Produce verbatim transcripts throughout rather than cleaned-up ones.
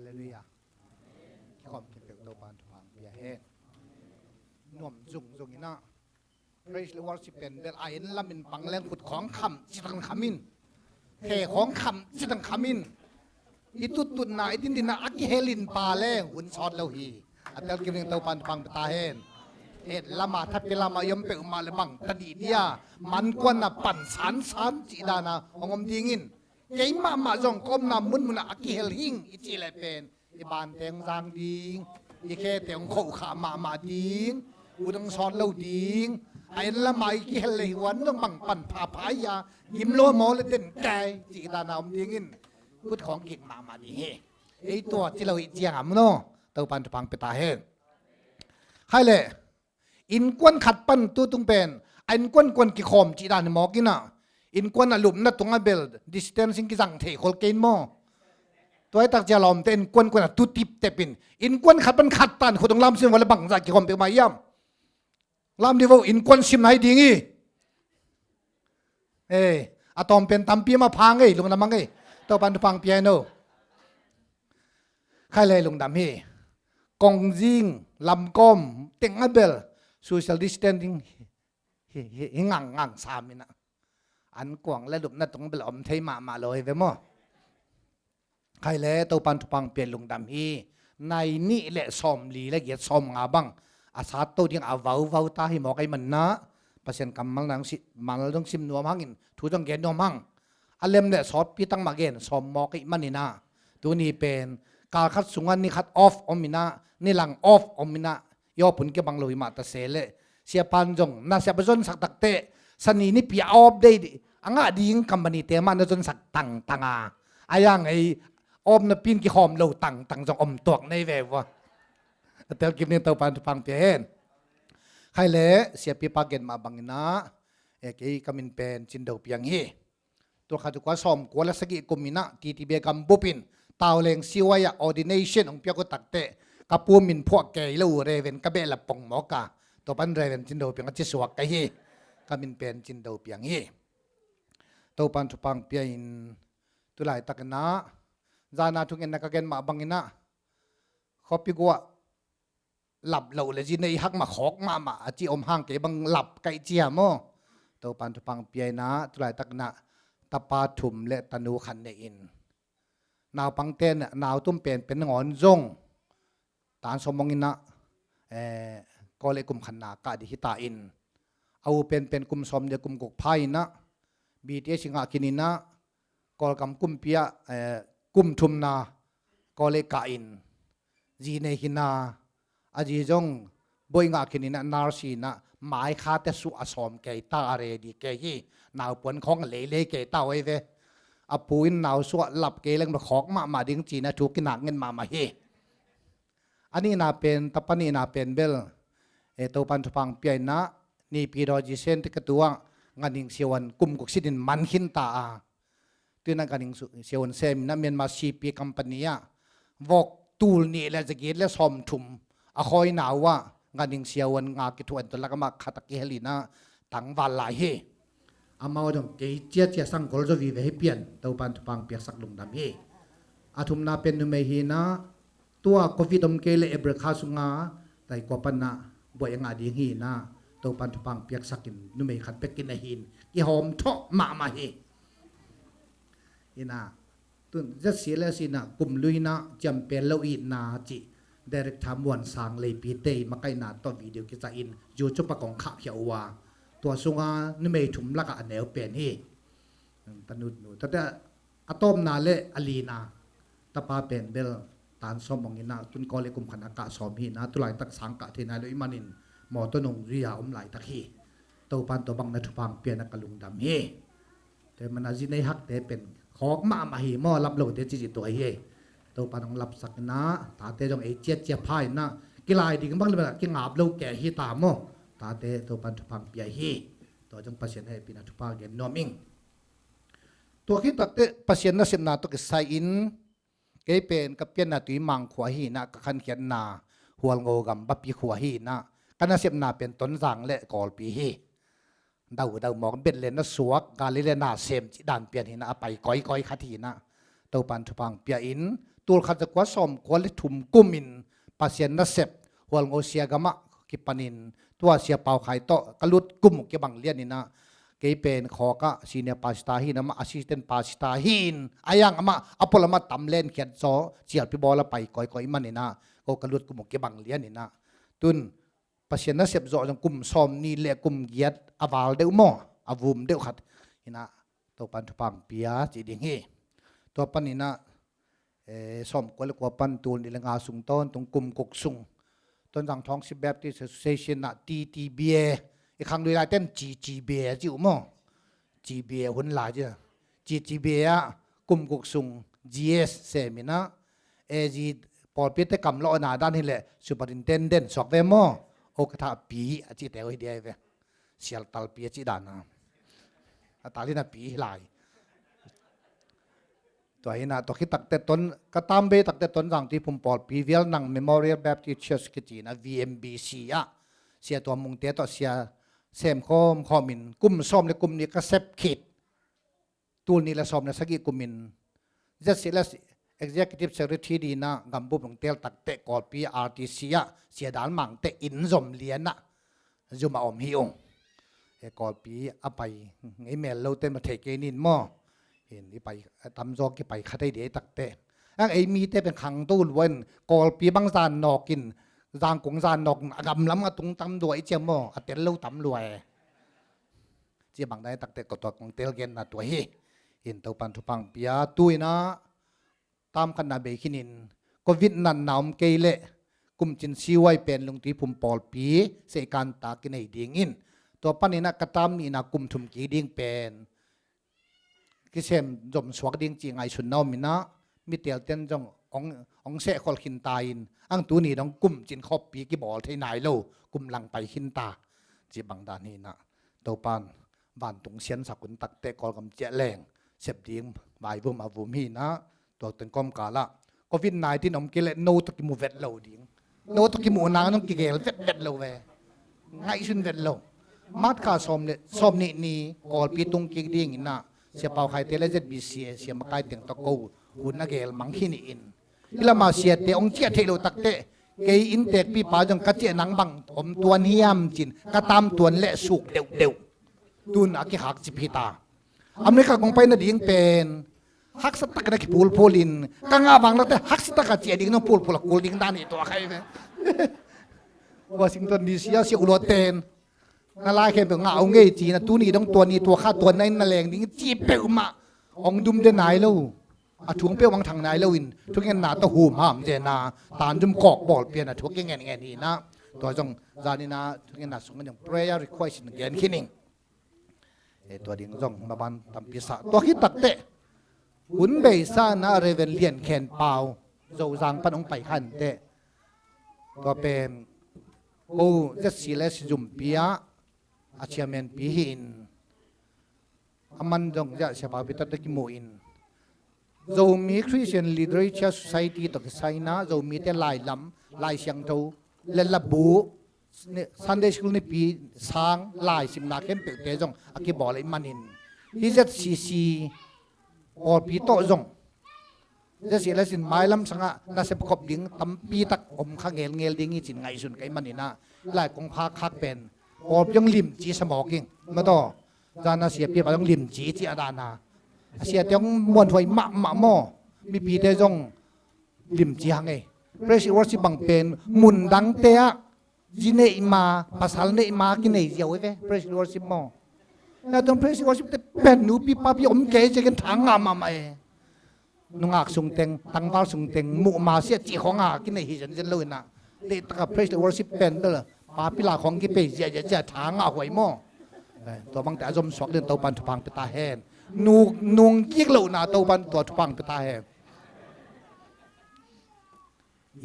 Halleluiah. Kikhawm kipeuh Topan thupha pia hen. Nuam zungzung inah praise le worship pen bel a en lamin pang leng khut khawng kham citang khamin, khe khawng kham citang khamin, i tuttutna i dindinna a kihelin pa leng hun sawt lo hi. A tel kim ning Topan thupha pia ta hen. Et lama thapi lama i om peuhmah le bang ta dih dia, mankuanna pan sansan cih dana hong om dingin, keimahmah zong ka omna munmunah a kihel hing i cih le pen i banteng zang ding, i khete hong khohkhah mahmah ding, ut hong sawt lo ding. A en lama i kihel le hi huan zong bang pan phapha ia, gim lo maw le den kai cih dana om dingin khut khawng kik mahmah ding hi. Ei tua ci lo hi ciang am no. Topan thupha pia ta hen. Khai le innkuan khat pan tutung pen a innkuan kuan kikhawm cih dan hi mawk inah, innkuan a lupna tungah bel distancing kizang thei khol kein maw? Tuaitak cia lawmte innkuan kuan a tu tiptep in, innkuan khat pan khat tan khut hong lam sim vale bangzah kikhawm peuhmah hiam? Lam di vo, innkuan sim nai ding hi. Ei, a tawm pen tampi ma phang ei, lungdam hang ei. Topan thupha pia no. Khai le lungdam hi. Kongzing lamkawm teng a bel social distancing hi, hi, hi ngang ngang sam inah, an kuang le lupna tung bel om thei mahmah lo hi ve maw? Khai le Topan thupha pia lungdam hi. Nai nih le sawmli le giat sawmnga bang a sat to ding a vauvau ta hi mawk ei manna, Pasian kammal na dong si, mal dong sim nuam hangin thu dong gen nuam hang. A lem le sawtpi tang mah gen sawm mawk ei maninah, tuni pen kal khat sungah ni khat off om inah, ni lang off om inah, i awpun kibang lo hi mah ta se le, siapan zong na siapa zonsak takte sani nipi a off day a ngah ding company te mah na zonsak tangtang a, a yang ei off napi in kikhawm lo tangtang zong om tuak nei ve vua. A tel kim ning Topan thupha pia hen. Khai le siapipa gen mah bang inah, e, kei ka min pen Cin Do Piang hi. Tul khat za kua sawmkua le sagih kum inah T T B gam bup in Tauleng C Y ah ordination hong piak uh takteh ka pu min phuah kei lo uh Reven ka behlap pong mawk a, tua pan Reven Cin Do Piang a ci suak ka hi. Ka min pen Cin Do Piang hi. Topan thupha pia in, tulaitak inah zana thungetna ka gen mah bang inah khuapi guah lap loh le zi nei hak mah khawk mahmah a ci om hang, kei bang lap kaih cia maw? Topan thupha pia inah tulaitak inah tapa thum le tanu khat nei in, naupangte nau tum penpen ngawn zong tan sawm hong inah, eh, kawlei kum khatna kah dih hita in, a u penpen kum sawm le kum guk pha inah B T S i ngah khin inah Kawlgam kumpi ah, eh, kum thumna kawlei kah in, zi nei hi na, a zi zong boih ngah khin inah nurse hi inah, mai khate suh a sawm kei ta, a ready kei hi. Naupuan khawng a leilei kei ta uh ei ve. A pu in nau suah lap kei leng bel khawk mahmah ding ci inah thu kinak ngen mahmah hi. A nihna pen, tapa nihna pen bel, e, Topan thupha pia inah, Nipi Daw Zi Sen te ka tu ah Nganing Siawan kum guk sit in man khin ta a. Tu inah Nganing Siawan sem inah Myanmar C P company ah vok tul nih le za giat le sawmthum a khawina uh ah Nganing Siawan nga kithuah in tua lak amah khat a kihel inah tangval lai hi. Amau dong kei ciacia sangkol zaw vive hi pian, Topan thupha piaksak lungdam hi. A thumna pen numei hi inah, tua covid om kei le April kha sunga taikua panah buai a ngah ding hi inah, Topan thupha piaksak in numei khat bek in ahi in kihawm thawh mahmah hi. Inah tun Z C L S inah kum lui inah ciampel lo itna cih Director Muan Sang Leipi te makaihna tawh video kicah in YouTube ah kong khahkhia uh a, tua sunga numei thum lakah a neu pen hi. Tanutnu tate a tawpna le a lina tapa pen bel tan sawm hong inah tun kawlei kum khatna kah sawm hi inah, tulaitak sang kah thei nai lo i manin mawtaw nong zui a om laitak hi. Topan tua bang na thupha piakna ka lungdam hi. Tua mana zi nei hakte pen khawk mahmah hi maw, lap lote cici tua hi. Topan hong lapsak inah tate zong ei ciatcia pha inah kilai ding bang le bang kingap lo kei hi ta maw? Tate Topan thupha pia hi. Tua zong Pasian hehpihna thupha gen nuam ing. Tua khit takteh Pasian nasepna tawh kisai in, kei pen ka pianna Tuimang khua hi inah, ka khankhiatna Hualngo gam Bapi khua hi inah, ka nasepna pen Tonzang le Kawlpi hi. Daudau mawk, Bethlehem na suak, Galilee na sem cih dan pian hi inah, a pai kawikawi khat hi inah, Topan thupha pia in, tul khat za kua sawm kua le thum kumin Pasian nasep Hualngo sia gamah kipanin tua Sia Pau Khai tawh ka lut kum uh kibang lianinah kei pen khawkah senior pastor hi in amah assistant pastor hi in a yang amah a pualamah tam lenkhiat zaw cialpi bawla pai kawikawi maninah ko ka lut kum uh kibang lianinah tun Pasian nasep zawh zong kum sawm nih le kum giat a val deuh maw a vum deuh khat hinah Topan thupha pia cih ding hi. Tua paninah sawm kua le kua pan tul nih le nga sung tawntung kum guk sung Tonzang Township Baptist Association ah T T B A i khang lui laiten G G B A a ci uh maw? G B A hun lai ci G G B A ah kum guk sung G S seminah A Z pawlpi te kam lawhna dan hileh superintendent suak ve maw? O ka thah pi a cihte uh hi dia hi ve. Sial talpi a cih dana a talina pi hi lai. Tua hinah tua khit takte ton ka tambei takte Tonzang Tuiphum pawlpi Vialnang Memorial Baptist Church kici na V M B C ah sia tua mungte tawh sia sem khawm khawmin kum sawm le kum nih ka sep khit tul nih le sawm le sagih kumin Z C L S Executive Secretary dina gambup lungtel takte Kawlpi R T C ah sia dan mangte inn zom lianah zuma om hi ung. He Kawlpi a pai ngei mel lote ma thei kei nin maw? Hin i pai tamzaw kipai kha thei dia i takte ang ei mite pen khangto luain Kawlpi bang zan nawkin Zangkong zan nawkin a gamlam a tung tam lua i cia maw? A tel lo tam lua e. Cia bang dai takte ko tua kong tel genna tua hi. Hin Topan thupha pia tuina tamkhatna bei khinin Covid natna om kei leh kumcin C Y pen Lungtuiphum pawlpi seikan ta kinei dingin tua paninah ka tam nihna kum thum kik ding pen kisem zom suak ding cih ngaihsutna om inah mitelten zong ong, ong sehkhol khinta in ang tuni dong kumcin khoppi kibawl thei nai lo kum lang pai khinta cih bang dan hinah Topan vantung siansak un takte Kawlgam ciah leng sep ding vaivum a vum hinah tua teng kawmkalah Covid nineteen om kei leh no tawh kimu vet lo ding. No tawh kimuh nang nong kigel vetvet lo ve. Ngaihsun vet lo. March kha sawm le sawm nih ni Kawlpi tung kik ding inah Sia Pau Khaite le Z B C a sia makai teng tawh ko hun a gel mang hi ni in. Hi lama siate ong ciah theih lo takte kei inntekpipa zong ka ciah nang bang om tuan hiam cin ka tam tuan le suk deuhdeuh. Tun a kikhak cip hita. America kong pai nading pen haksa takin a kipulpul in ka ngah vang lote haksa taka ciah ding nong pulpul a kul ding dan hi tua khai ve. Washington D C a sia ulawten na lai khempeuh ngah au ngei cina tuni dong tuan ni tua kha tuan na in na leng ding ci peuhmah ong dum de nai lo. A thuang peuh bang thang nai loin thugenna tawh humham zena tan dum kawk bawl pian a thuak ke ngen ngen hinah tua zong zanina thugenna sungin zong prayer request in gen khining. E tua ding zong maban tampi sa tua khit takte hun beisa na Reverend Lian Khen Pau Zozang pan ong pai khante tua pen ko Z C L S zumpi ah a chairman pi hi in a man zong zia sia pau pi tatte kimu in Zomi Christian Literature Society tawh kisaina Zomite lailam, Lai Siangtho le labu Sunday School nipi sang lai simna khempeuhte zong a kibawl ahih manin hi Z C C pawlpi tawh zong Z C L S in mailam sangah nasep khop ding tampi tak om kha ngelngel ding hi cin ngaihsun ka hih maninah lai kong phak khak pen pawlpi zong limci sa mawk ing mataw. Zana siapi pa zong limci ci a dana a siate hong muanhuai mahmah maw? Mipite zong limci hang ei. Praise worship bang pen mun dangte ah zi neih ma pasal neih ma kinei ziau ei ve praise worship maw? Na tuang praise worship te pen nupi papi om kei ciakin thang ngah mahmah e. Nungak sungteng tangval sungteng muhma siah cih khawng a kinei hi zenzen lo inah leitak a praise worship pen bel papi la khawng kipei ziahziah cia tha ngah huai maw? Tua bangte a zom suak din Topan thupha pia ta hen. Nung kik lohna Topan tua thupha pia ta hen.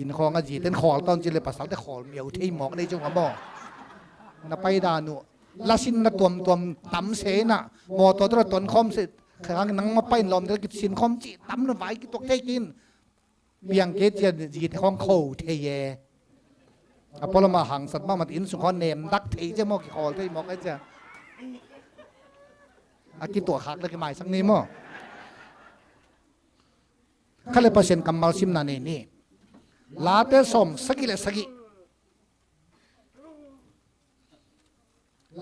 Inn khawng a ziten khawl tawn cile pasalte khawl miau thei mawk nei cung a maw? Na paidan uh lasin na tuamtuam tam se inah mawtaw tawh na tuan khawm se khang nangma pain lawmte kisin khawm cih tam na vai kituak thei kin. Piang kei cia zite khawng kho thei e. A pawlama hangsat mahmah inn sung khawng nemdak thei cia maw kikhawl thei mawk e cia. A kituah khak le kimaisak ni maw? Kha le Pasian kammal simna nei ni. Late sawm sagih le sagih.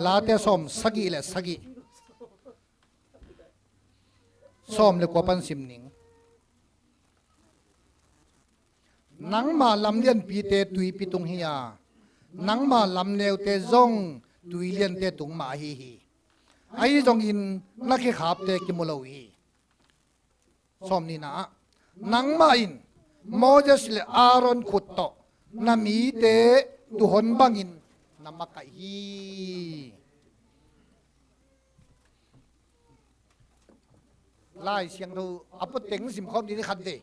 Late sawm sagih le sagih. Sawm le kua pan sim ning. Nangma lam lianpite tuipi tung hi a, nangma lam neute zong tui liante tung mah ahi hi. Ahi zongin na khekhapte kimu lo hi. Sawm nihna ah, nangmah in Moses le Aaron khut tawh na mite tuhon bangin na makaih hi. Lai Siangtho a putteng sim khawm ding khat ve.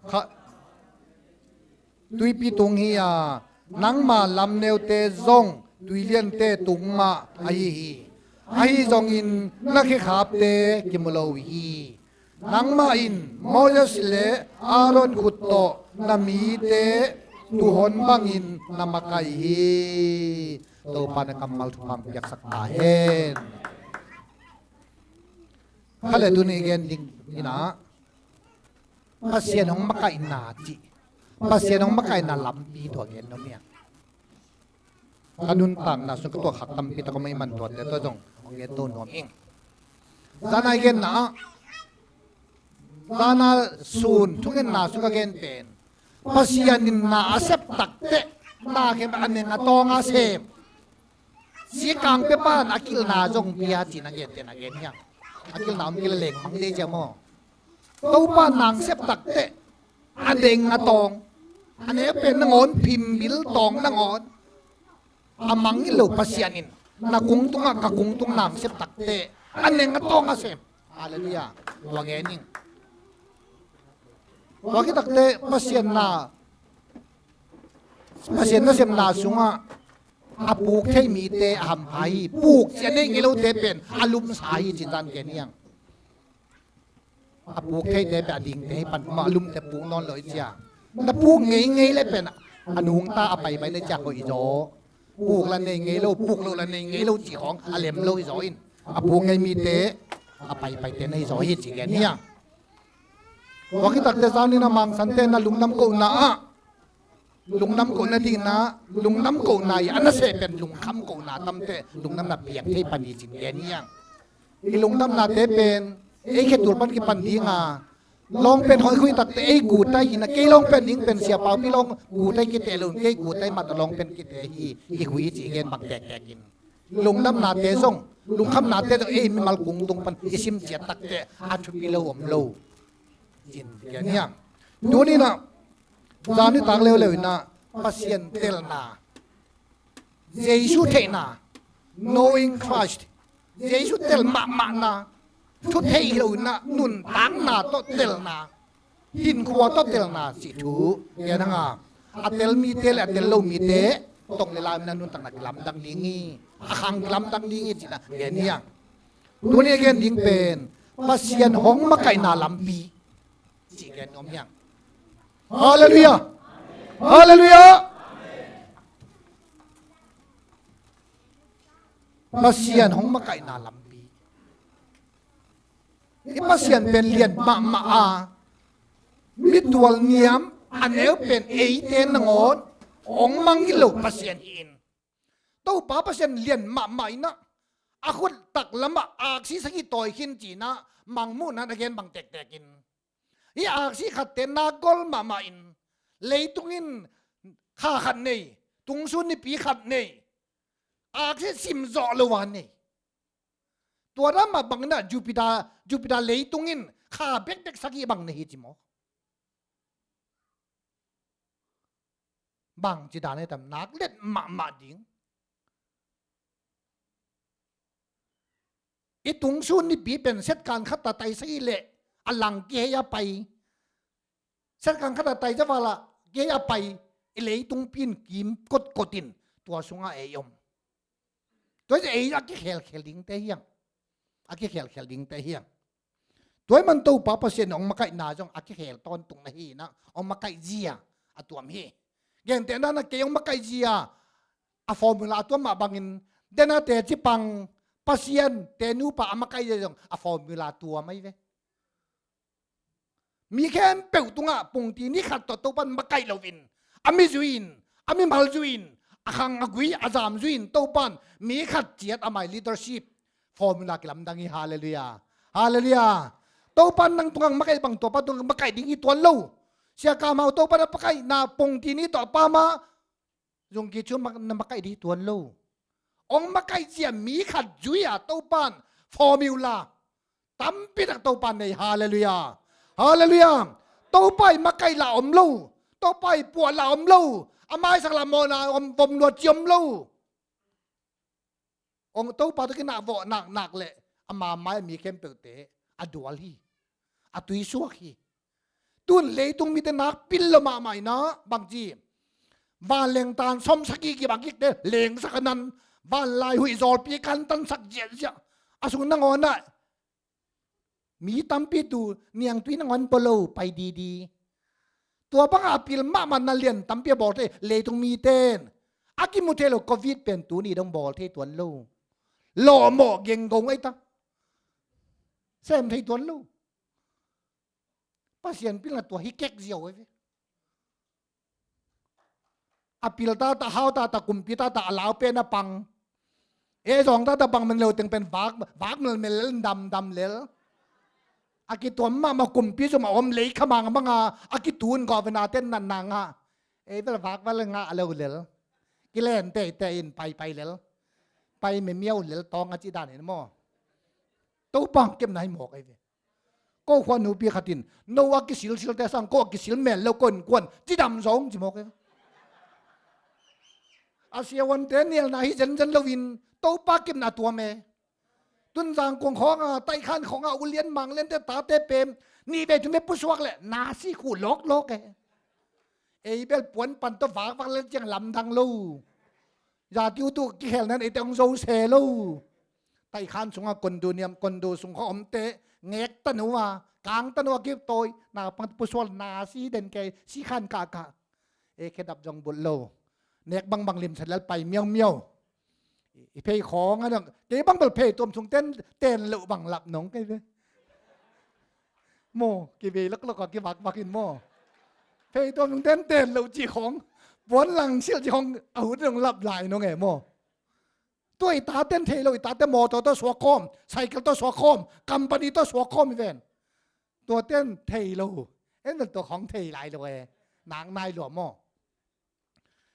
Kha, tuipi tung hi a, nangma lam neute zong tui liante tung mah ahi hi. Ahi zongin na khekhapte kimu lo hi. Nangmah in Moses le Aaron khut tawh na mite tuhon bangin na makaih hi. Topa na kammal thupha piaksak ta hen. Kha le tuni gen ding in ah, Pasian hong makaihna cih, Pasian hong makaihna lampi tua gen nuam ing. Ka nuntakna sung ka tuak khak tampi tak om a, i man tuate tua zong hong gen to nuam ing. Zana i genna ah, zana sun thugenna sung ka gen pen, Pasian in na a sep takteh, na khem a neng a tawng a sem. Sikang pia pan a kilna zong pia ci-in a gente na gen hiam? A kilna om kila lengmang dei cia maw? Topa nang sep takteh a neng a tawng, a neu pen nangawn phimbil tawng nangawn. A mangngilh lo Pasian in na kung tungah ka kung tung nang sep takteh a neng a tawng a sem. Halleluiah. Tua gen ing. Tua khit takteh Pasian na, Pasian nasepna sungah a puk thei mite a hampha hi. Puk ci a nei ngei lote pen a lumsa hi ci-in zan gen hiam? A puk theite pen a dingte hi pan, a lumte puk nawn lo hi cia. Na puk ngei ngei le pen a nungta a paipai na cia hoih zaw. Puk la nei ngei lo, puk lo la nei ngei lo ci khawng a lem lo hi zaw in, a puk ngei mite a paipaite na hi zaw hi ci gen hiam? Tua khit takteh zan in a mangsante na lungdam kohna ah, lungdam kohna ding in ah, lungdam kohna i a nasep pen lungkham kohna tamteh lungdamna piak thei pan hi ci-in gen hiam? I lungdamnate pen ei khetul pan kipan ding a, lawng pen hoih khui takteh ei gutai hi in ah, kei lawng pen ding pen Sia Paupi lawng gutai kite lo in, kei gutai mah tawh lawng pen kite hi, i khui hi ci-in gen bang tektek in. Lungdamnate zong, lungkhamnate zong ei mimal kung tung pan i sim ciat takteh a thupi lo om lo. Cin gen hiam? Tuni in ah, zan nitak leuleu in ah, Pasian telna, Jesu theihna, knowing Christ, Jesu tel mahmahna, thu thei hi lo in ah, nuntakna tawh telna, hinkhua tawh telna cih thu gen hang a, a tel mite le a tel lo mite tong le lai in ah nuntakna kilamdang ding hi, a khang kilamdang ding hi ci-in a gen hiam? Tuni a gen ding pen Pasian hong makaihna lampi cih gen nuam hiam? Halleluiah. Halleluiah. Pasian hong makaihna lampi. I Pasian pen lian mahmah a, mitual niam a neu pen eite nangawn hong mangngilh lo Pasian hi in. Topa Pasian lian mahmah in ah, a khut taklamah aksi sagih tawi khin ci-in ah, Mangmuhna na gen bang tektek in. Hih aksi khatte nak gol mahmah in, leitung in kha khat nei, tungsun nipi khat nei, aksi sim zawh lo a nei. Tua dan mah bang in ah Jupiter, Jupiter leitung in kha bekbek sagih bang nei hi ci maw? Bangci dan hiam, nak let mahmah ding. I tungsun nipi pen setkan khat a tai sagih le a lang kihei a pai. Setkan khat a tai zavala kihei a pai. I leitungpi in kim kotkot in tua sungah ei om. Tua hi a ei a kikhelkhel dingte hiam? A kikhelkhel dingte hiam? Tua ahih man Topa Pasian in hong makaihna zong a kikhel tawntung na hi in ah, hong makaih zia a tuam hi. Gentehna in ah kei hong makaih zia a formula a tuam mah bangin, dena teci pang Pasian te nupa a makaih zia zong a formula tua mai ve. Mi khempeuh tungah pungti ni khat tawh Topan makaih loin, a mi zui-in, a mimal zui-in, a khang a gui a zam zui-in Topan mi khat ciat a mai leadership formula kilamdang hi. Halleluiah. Halleluiah. Topan nang tungah makaih bang Topan tungah makaih ding hi tuan lo. Sia Kam Hau Topan a makaihna pungti ni tawh a pamah zungki cu na makaih ding hi tuan lo. Hong makaih zia mi khat zui-a Topan formula tampi tak Topan nei. Halleluiah. Halleluiah. Topa i makaih lah om lo. Topa i puah lah om lo. A maisak lah mawhna om, vom luat ci om lo. Hong Topa tawh kinah vawh naknak le ama mai a mi khempeuhte a dual hi. A tuisuak hi. Tun leitung mite nak pil lo mahmah inah bangci vanleng tan sawmsagih kibang kikte lengsak a nan vanlai huih zawlpi kantansak ziahziah. A sung nangawnah mi tampi tu niangtui nangawn pua lo pai didi. Tua bangah a pil mahmah na lian tampi a bawl thei leitung miten a kimu thei lo covid pen tuni dong bawl thei tuan lo. Lawhmawh genggo ngaita sem thei tuan lo. Pasian pilna tua hi kek ziau ai ve. A pil tata, hau tata, kumpi tata, a lau pen a pang. E zong tata bang men lo teng pen vak, vak melmel lel, damdam lel. A kituam mahmah kumpi zong a om lei khamang a manga a kitun governor ten natna ngah. Ei bel vak bel ngah lo lel. Kilen teitei in paipai lel. Pai memiau lel tawng a ci dan in maw. Topa kepna hi mawk ai ve. Ko khua nupi khat in no a kisilsilte sang ko a kisil mel lo ko innkuan cidam zong ci mawk e. A siavuante nialna hi zenzen loin Topa kepna tuam e. Tunzang kong khawnga taikhan khawnga ulian manglente tate pem nih vei thum vei pusuak le nasi khuh lawklawk e. Ei bel puan pan tawh vakvak lel ciang lamdang lo. Zati uh tu kikhelnan eite hong zo se lo. Taikhan sungah kondo niam kondo sung kha omte ngek tanu a kang tanu a kitawi naupang pusual nasi den kei sikhan kahkah. Ei khedap zong bulh lo. Nek bangbang limset lel pai miaumiau. I phei khawng a dang kei bang bel phei tuam sung ten ten loh bang lap nong kei ve. Maw kivei laklak a kivakvak in maw. Phei tuam sung ten ten loh cih khawng puan lang silh cih khawng a hut dong lap lai nong e maw. Tua i taten thei lo i tate mawtaw tawh suak khawm cycle tawh suak khawm company tawh suak khawm i ven. Tua ten thei lo en vel tua khawng thei lai lo e. Nak nai lua maw.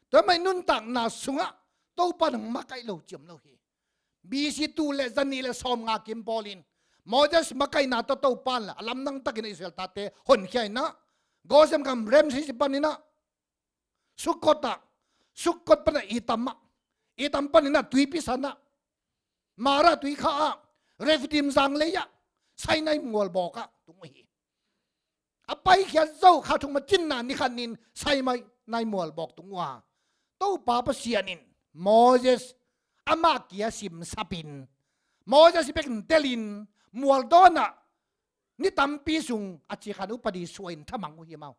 Tua mah i nuntakna sungah Topa nang makaih lo ciam lo hi. B C tu le zanih le sawmnga kim pawlin Moses makaihna tawh Topa in la a lamdang takin Israel tate honkhia inah Gosem gam Ramses i paninah Sukkot ah Sukkot panah Etam ah Etam paninah tuipi sanah Mara tuikha ah Refidim zanglei ah Sinai mual bawk ah tung uh hi. A paikhiat zo kha thum a cinna ni khat nin Sinai mual bawk tung uh a Topa Pasian in Moses amah kia simsapin Moses i bekin telin mual dawnah ni tampi sung a cikhan upadi suahin thamang uh hi mau.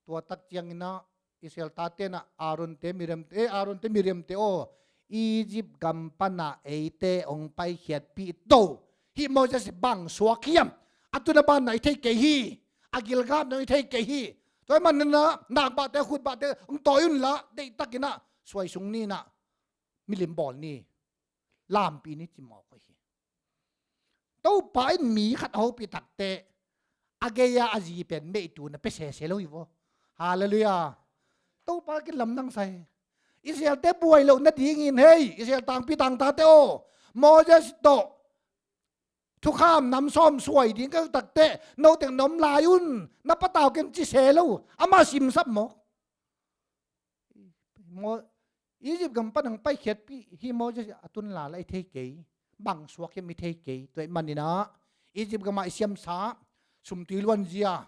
Tua tak cianginah Israel tate nah Aaron te Miriam te eh, Aaron te Miriam te aw Egypt gam panah eite hong paikhiatpih to hih Moses bang suak hiam? A tuna banna i thei kei hi. A gilgapna i thei kei hi. Tua hi maninah nakbahte khutbahte hong tawi unla deihtakinah suai sung ninah milim bawl ni. Lampi ni ci mawk uh hi. Topa in mi khat a hopih takteh a gei-a a zi pen meihtu na pia sese lo hi vaw. Halleluiah. Topa kin lamdang sa hi. Israelte buai loh nadingin hei Israel tangpi tangtate aw Moses tawh thukham nam sawm suai ding ka takteh noteng na om lai un na patau ken ci se lo amah simsap mawk. Egypt gam pan hong paikhiatpih hi Moses a tun lala i thei kei. Bang suak hiam i thei kei. Tua ih maninah Egypt gamah i siamsa sumtui luanzia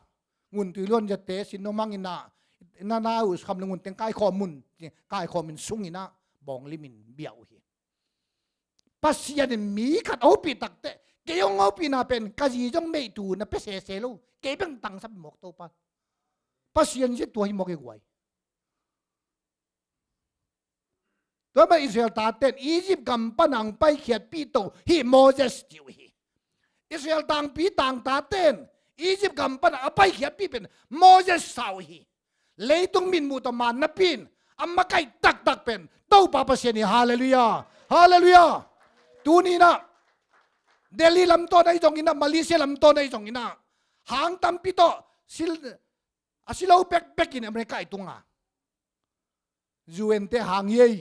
nguntui luanziate sin no manginah na na uh kham le ngunteng kaikhawm un. Kaikhawmin sunginah bawng limin biah uh hi. Pasian in mi khat a hopih takteh kei hong hopihna pen ka zi zong meihtu na pia sese lo. Kei beng tangsap mawk Topa. Pasian zia tua hi mawk i guai. Tua ahih manin Israel taten Egypt gam pana hong paikhiatpih to hi Moses ci uh hi. Israel tangpi tangtaten Egypt gam pana a paikhiatpih pen Moses sa uh hi. Leitung mitmuh tawh man napi in a makaih taktak pen Topa Pasian hi. Halleluiah. Halleluiah. Tuni in ah Delhi lamtawn ahi zongin ah, Malaysia lamtawn ahi zongin ah, hang tampi tawh sil, a silo pekpek in America i tunga U N te hang hi ei.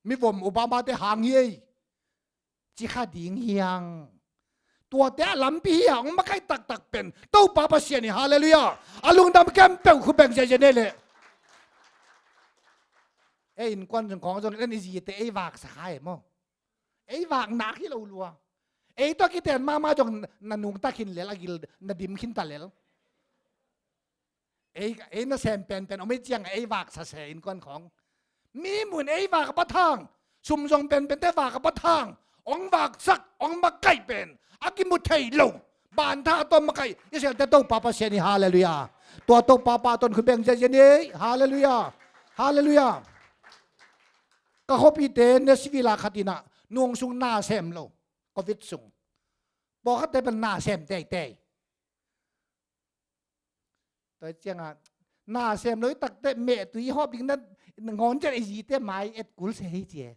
Mivom Obama te hang hi ei. Ci kha ding hi hang. Tuate a lampi hi hang, hong makaih taktak pen Topa Pasian hi. Halleluiah. A lungdam khempeuh khu beng ziahziah ni leh. Ei innkuan zong khawng zong en, i zite ei vaksa kha e maw. Ei vak nak hi lo lua. Ei tawh kiten mahmah zong na nungta khin lel, a gil na dim khin ta lel. Ei, ei nasem penpen om ei ciang ei vaksa se innkuan khawng. Mi mun ei vak a pat hang, sum zong penpente vak a pat hang, hong vaksak, hong makaih pen a kimu thei lo. Bantha a tawm makaih Israel te Topa Pasian hi. Halleluiah. Tua Topa pa tawh khu beng ziahziah ni ei. Halleluiah. Halleluiah. Ka khuapihte Nashville ah khat in ah nung sung na sem lo, covid sung. Pawlkhatte pen na sem teitei. Tua ciangah na sem lo i takte mehtui hawp ding na ngawn ciang i zite mai et kul se hi ci e.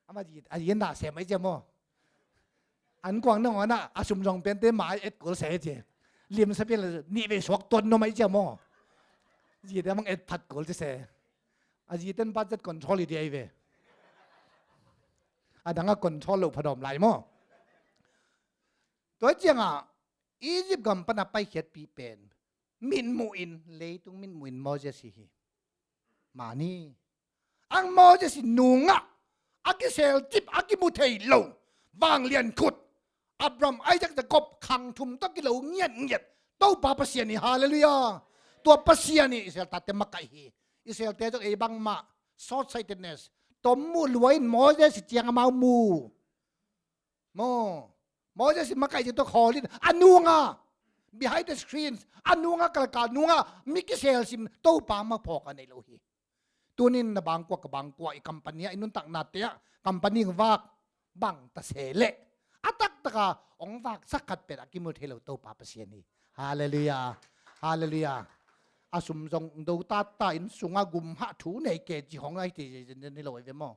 Ama zi, a zi na sem ahi ci e maw. An kuang nangawn ah a sum zong pente mai et kul se hi ci e. Limsa pen nih vei suak tuan nuam ahi ci e maw. Zite mang et phat kul ci se. A ziten budget control hi di ahi ve. A dang a control lo phadawm lai maw. Tua ciangah Egypt gam pana paikhiatpih pen mitmuhin, leitung mitmuhin Moses hi hi. Mani ang Moses in nungah a kiselcip, a kimu thei lo vanglian khut, Abraham, Isaac, Jacob khang thum tawh kilo ngiatngiat Topa Pasian hi. Halleluiah. Tua Pasian hi Israel tate makaih hi. Israel te zong ei bangmah short-sightedness, tom muh lua in Moses hi ciang amau mu. Maw, Moses in makaih zia tawh khawl in a nunga, behind the screens, a nunga kalkal nunga mi kiselsim Topa maphawk a nei lo hi. Tunin na bangkua ka bangkua i company ah i nuntaknate ah company vak bang ta se leh a taktaka hong vaksak khat pen a kimu thei lo Topa Pasian hi. Halleluiah. Halleluiah. A sum zong do tatta in sunga gum hah thu nei ke ci hong ai ti ni lo ai ve maw.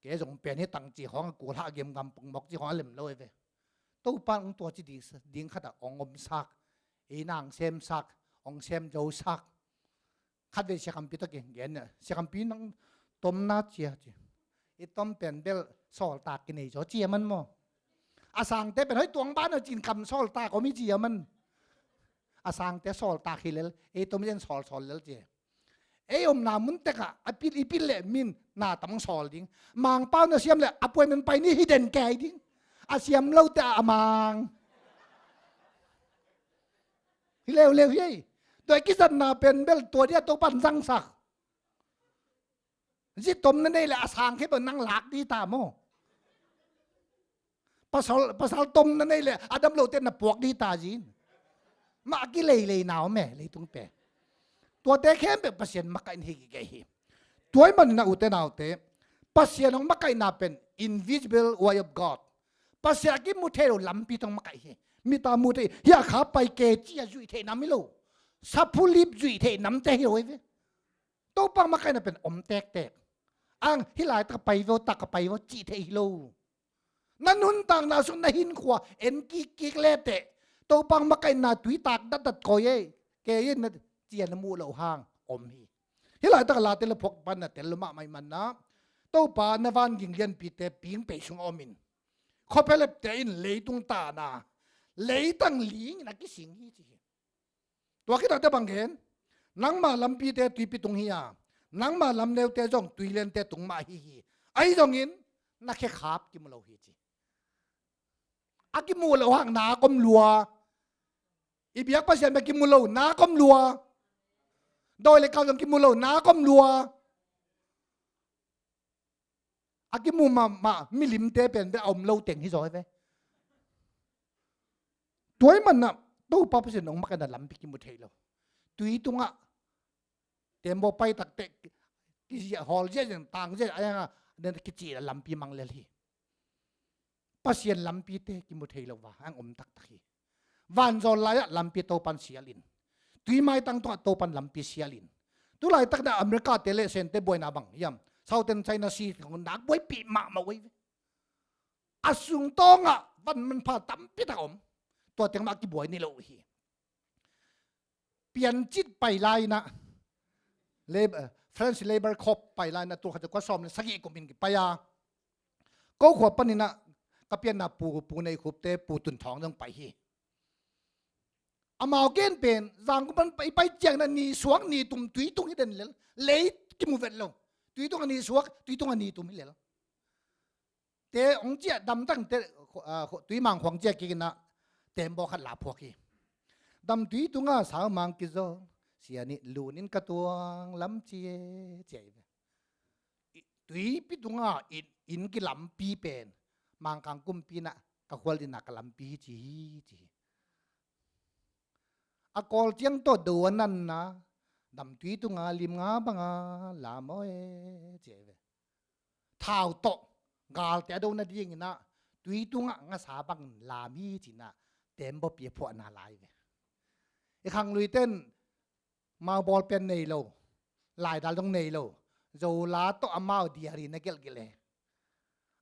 Kei zong pen hi tang ci hong a kul hah gemgam pungmawk ci hong a lem lo e ve. Topa hong tua ci ding, ding khatah hong omsak, ei nang semsak, hong sem zosak. Khatvei siakampi tawh kigen, siakampi nang tomna cia ci. I tom pen bel sawltak kinei zaw ci a man maw. A sangte pen hoi tuang ban a cin kam sawltak om hi ci a man. A sangte sawltak hi lel, ei tom zen sawlsawl lel ci. Ei omna mun tekah a pil, i pil leh min na tam sawl ding. Mangpau na siam leh appointment pai ni hi den kei ding. A siam lote a mang. Hi leuleu hi ei. Tua i kizatna pen bel tua dia Topan zangsak. Zi tom na nei leh a sang khempeuh nang lak di ta maw. Pasal, pasal tom na nei leh a dam lote na puak di ta zin. Mah a kileilei na om e leitung pen. Tuate khempeuh Pasian makaihna hi gige hi. Tua ahih manin a ute naute, Pasian hong makaihna pen invisible way of God. Pasian a kimu thei lo lampi tawh hong makaih hi. Mit a mu thei hi a, kha pai ke ci a zuih theih nam hi lo. Saphulip zuih theih namte hi lo hi ve. Topa makaihna pen om tektek. Ang hih laitak a pai vo, tak a pai vo cih theih hi lo. Na nuntakna sung na hinkhua en kikkik leteh Topa makaihna tui tak datdat koi ei. Kei in na ci a na muh loh hang om hi. Hih laitak a late la phuak pan na tel lo mahmah ih manna Topa na vanging lianpite pingpei sung a om in khuaphialepte in leitung tana leitang ling in a kising hi ci hi. Tua khit takte bang gen? Nangma lampite tuipi tung hi a, nangma lamneute zong tuiliante tung mah hi hi. Ahi zongin na khekhap kimu lo hi ci. A kimu lo hang nak om lua. I biak Pasian bek kimu lo nak om lua. Dawi le kau zong kimu lo nak om lua. A kimu mahmah milimte pen bel a om lo teng hi zaw hi ve. Tua ahih manah Topa Pasian hong makaihna lampi kimu thei lo. Tui tungah tembaw pai takte kiziah, hawl ziahziah, tang ziahziah, a, a, a, kici a lampi mang lel hi. Pasian lampite kimu thei lo va, ang om taktak hi. Vanzawl lai-ah lampi Topan sial in. Tuimaitang tungah Topan lampi sial in. Tulaitak na America te le Sente buaina bang hiam, Southern China Sea nak buaipih mahmah uh hi ve. A sung tawngah van manpha tampi tak om. Tua teng mah kibuai ni lo uh hi. Piancit pai lai-in ah, Lab-, French Labour Corps pai lai-in ah, tul khat za kua sawm le sagih kum in kipai a, ko khua panin ah ka pianna Pu, Pu Nei Khup te, Pu Tun Thawng zong pai hi. Amau gen pen, Zangkong pan pai, pai ciangin ah ni suak ni tum tui tung hi den lel. Lei kimu vet lo. Tui tung a ni suak, tui tung a ni tum hi lel. Te hong ciah damtang te, ah, tuimang khuang ciah kik in ah, tembaw khat la phuak hi. Damtui tungah saumang kizawl, sia nih lunin ka tuang lam ci e, ci hi ve. I, tuipi tungah inn, inn kilampi pen, Mangkang kumpi in ah ka khual dingin ah ka lampi hi ci hi, ci hi. A kawl ciang tawh do a nanna, damtui tunga lim nga banga lam aw e, ci hi ve. Thau tawh galte a do nadingin ah, tui tungah ngasa bang lam hi ci-in ah, tembaw pi a phuahna lai ve. I khangluite in mau bawlpen nei lo, laidal dong nei lo, Zola tawh amau diary na gelhgelh e.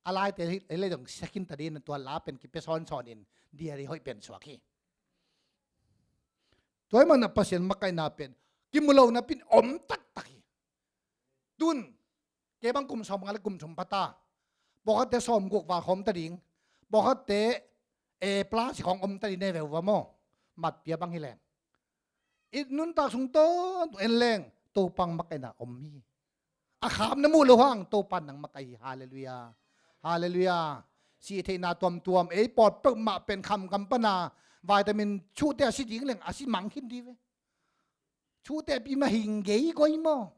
A laite hi, hi le dong sia khin ta dingin ah, tua la pen kipia sawnsawn in diary hoih pen suak hi. Tua ahih manin ah Pasian makaihna pen kimu lo napi-in om taktak hi. Tun, kei bang kum sawmnga le kum thum pha ta. Pawlkhatte sawmguk val khawng om ta ding. Pawlkhatte A plus khawng om ta ding, ne ve uh va maw. Mat pia bang hi leng, i nuntak sung tawntung en leng, Topa makaihna om hi. A kham na muh loh hang Topa in nang makaih hi. Halleluiah. Halleluiah. Sih theihna tuamtuam, ei pawt peuhmah pen khamkam pana vitamin chuhte a si ding leng a si mang khin ding ve. Chuhte pi mah hing gei goi maw.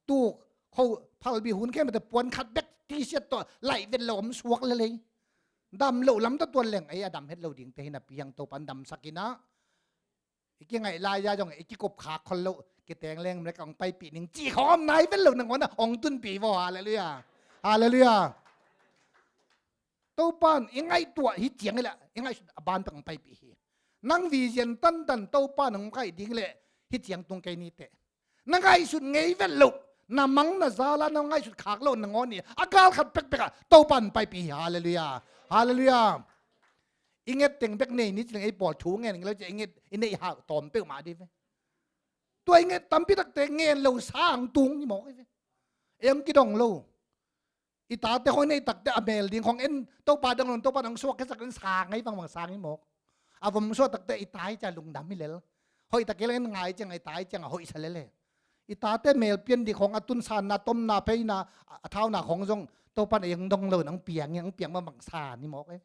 Tuk kho phalbi hun khempeuhte puan khat bek T-shirt tawh laih vet lo om suak lel ei. Dam loh lam tawh tuan leng ei a dam het lo dingte hi napi hang Topa in damsak in ah, i kingaih lai-a zong i kikup khak khol loh, kiteng leng America hong paipih ning cih khawng om nai vet lo, nangawn ah hong tunpih hi vaw. Halleluiah. Halleluiah. Topa in i ngaihtuah hi ciang hi leh, i ngaihsut a ban pek hong paipih hi. Nang vision tantan Topa in hong kaih ding leh, hi ciang tung kei ni teh. Na ngaihsut ngei vet loh, na mang na zal a na ngaihsut khak loh nangawn hi a, gal khat pekpek ah Topa in paipih hi. Halleluiah. Halleluiah. I nget teng bek nei ni ci leng ei pawl thu ngen ngei lo ci, i nget, i neih hau tawm peuhmah ding ve. Tua i nget tampi takte ngen lo sang tung hi mawk hi ve. Ei hong kidong lo. I tate hong neih takte a mel ding khawng en, Topa dong lo, Topa in hong suak khiasak in sang ei, bangbang sang hi mawk. A vom suak takte i tai cia lungdam hi lel. Hoih tak hi leng en ngai ciang, i tai ciang a hoihsa lel e. I tate mel pian ding khawng, a tunsanna, tomna, pheina, a, a thauna khawng zong Topa in ei hong dong lo, hong piang hi, hong piang bangbang san hi mawk e.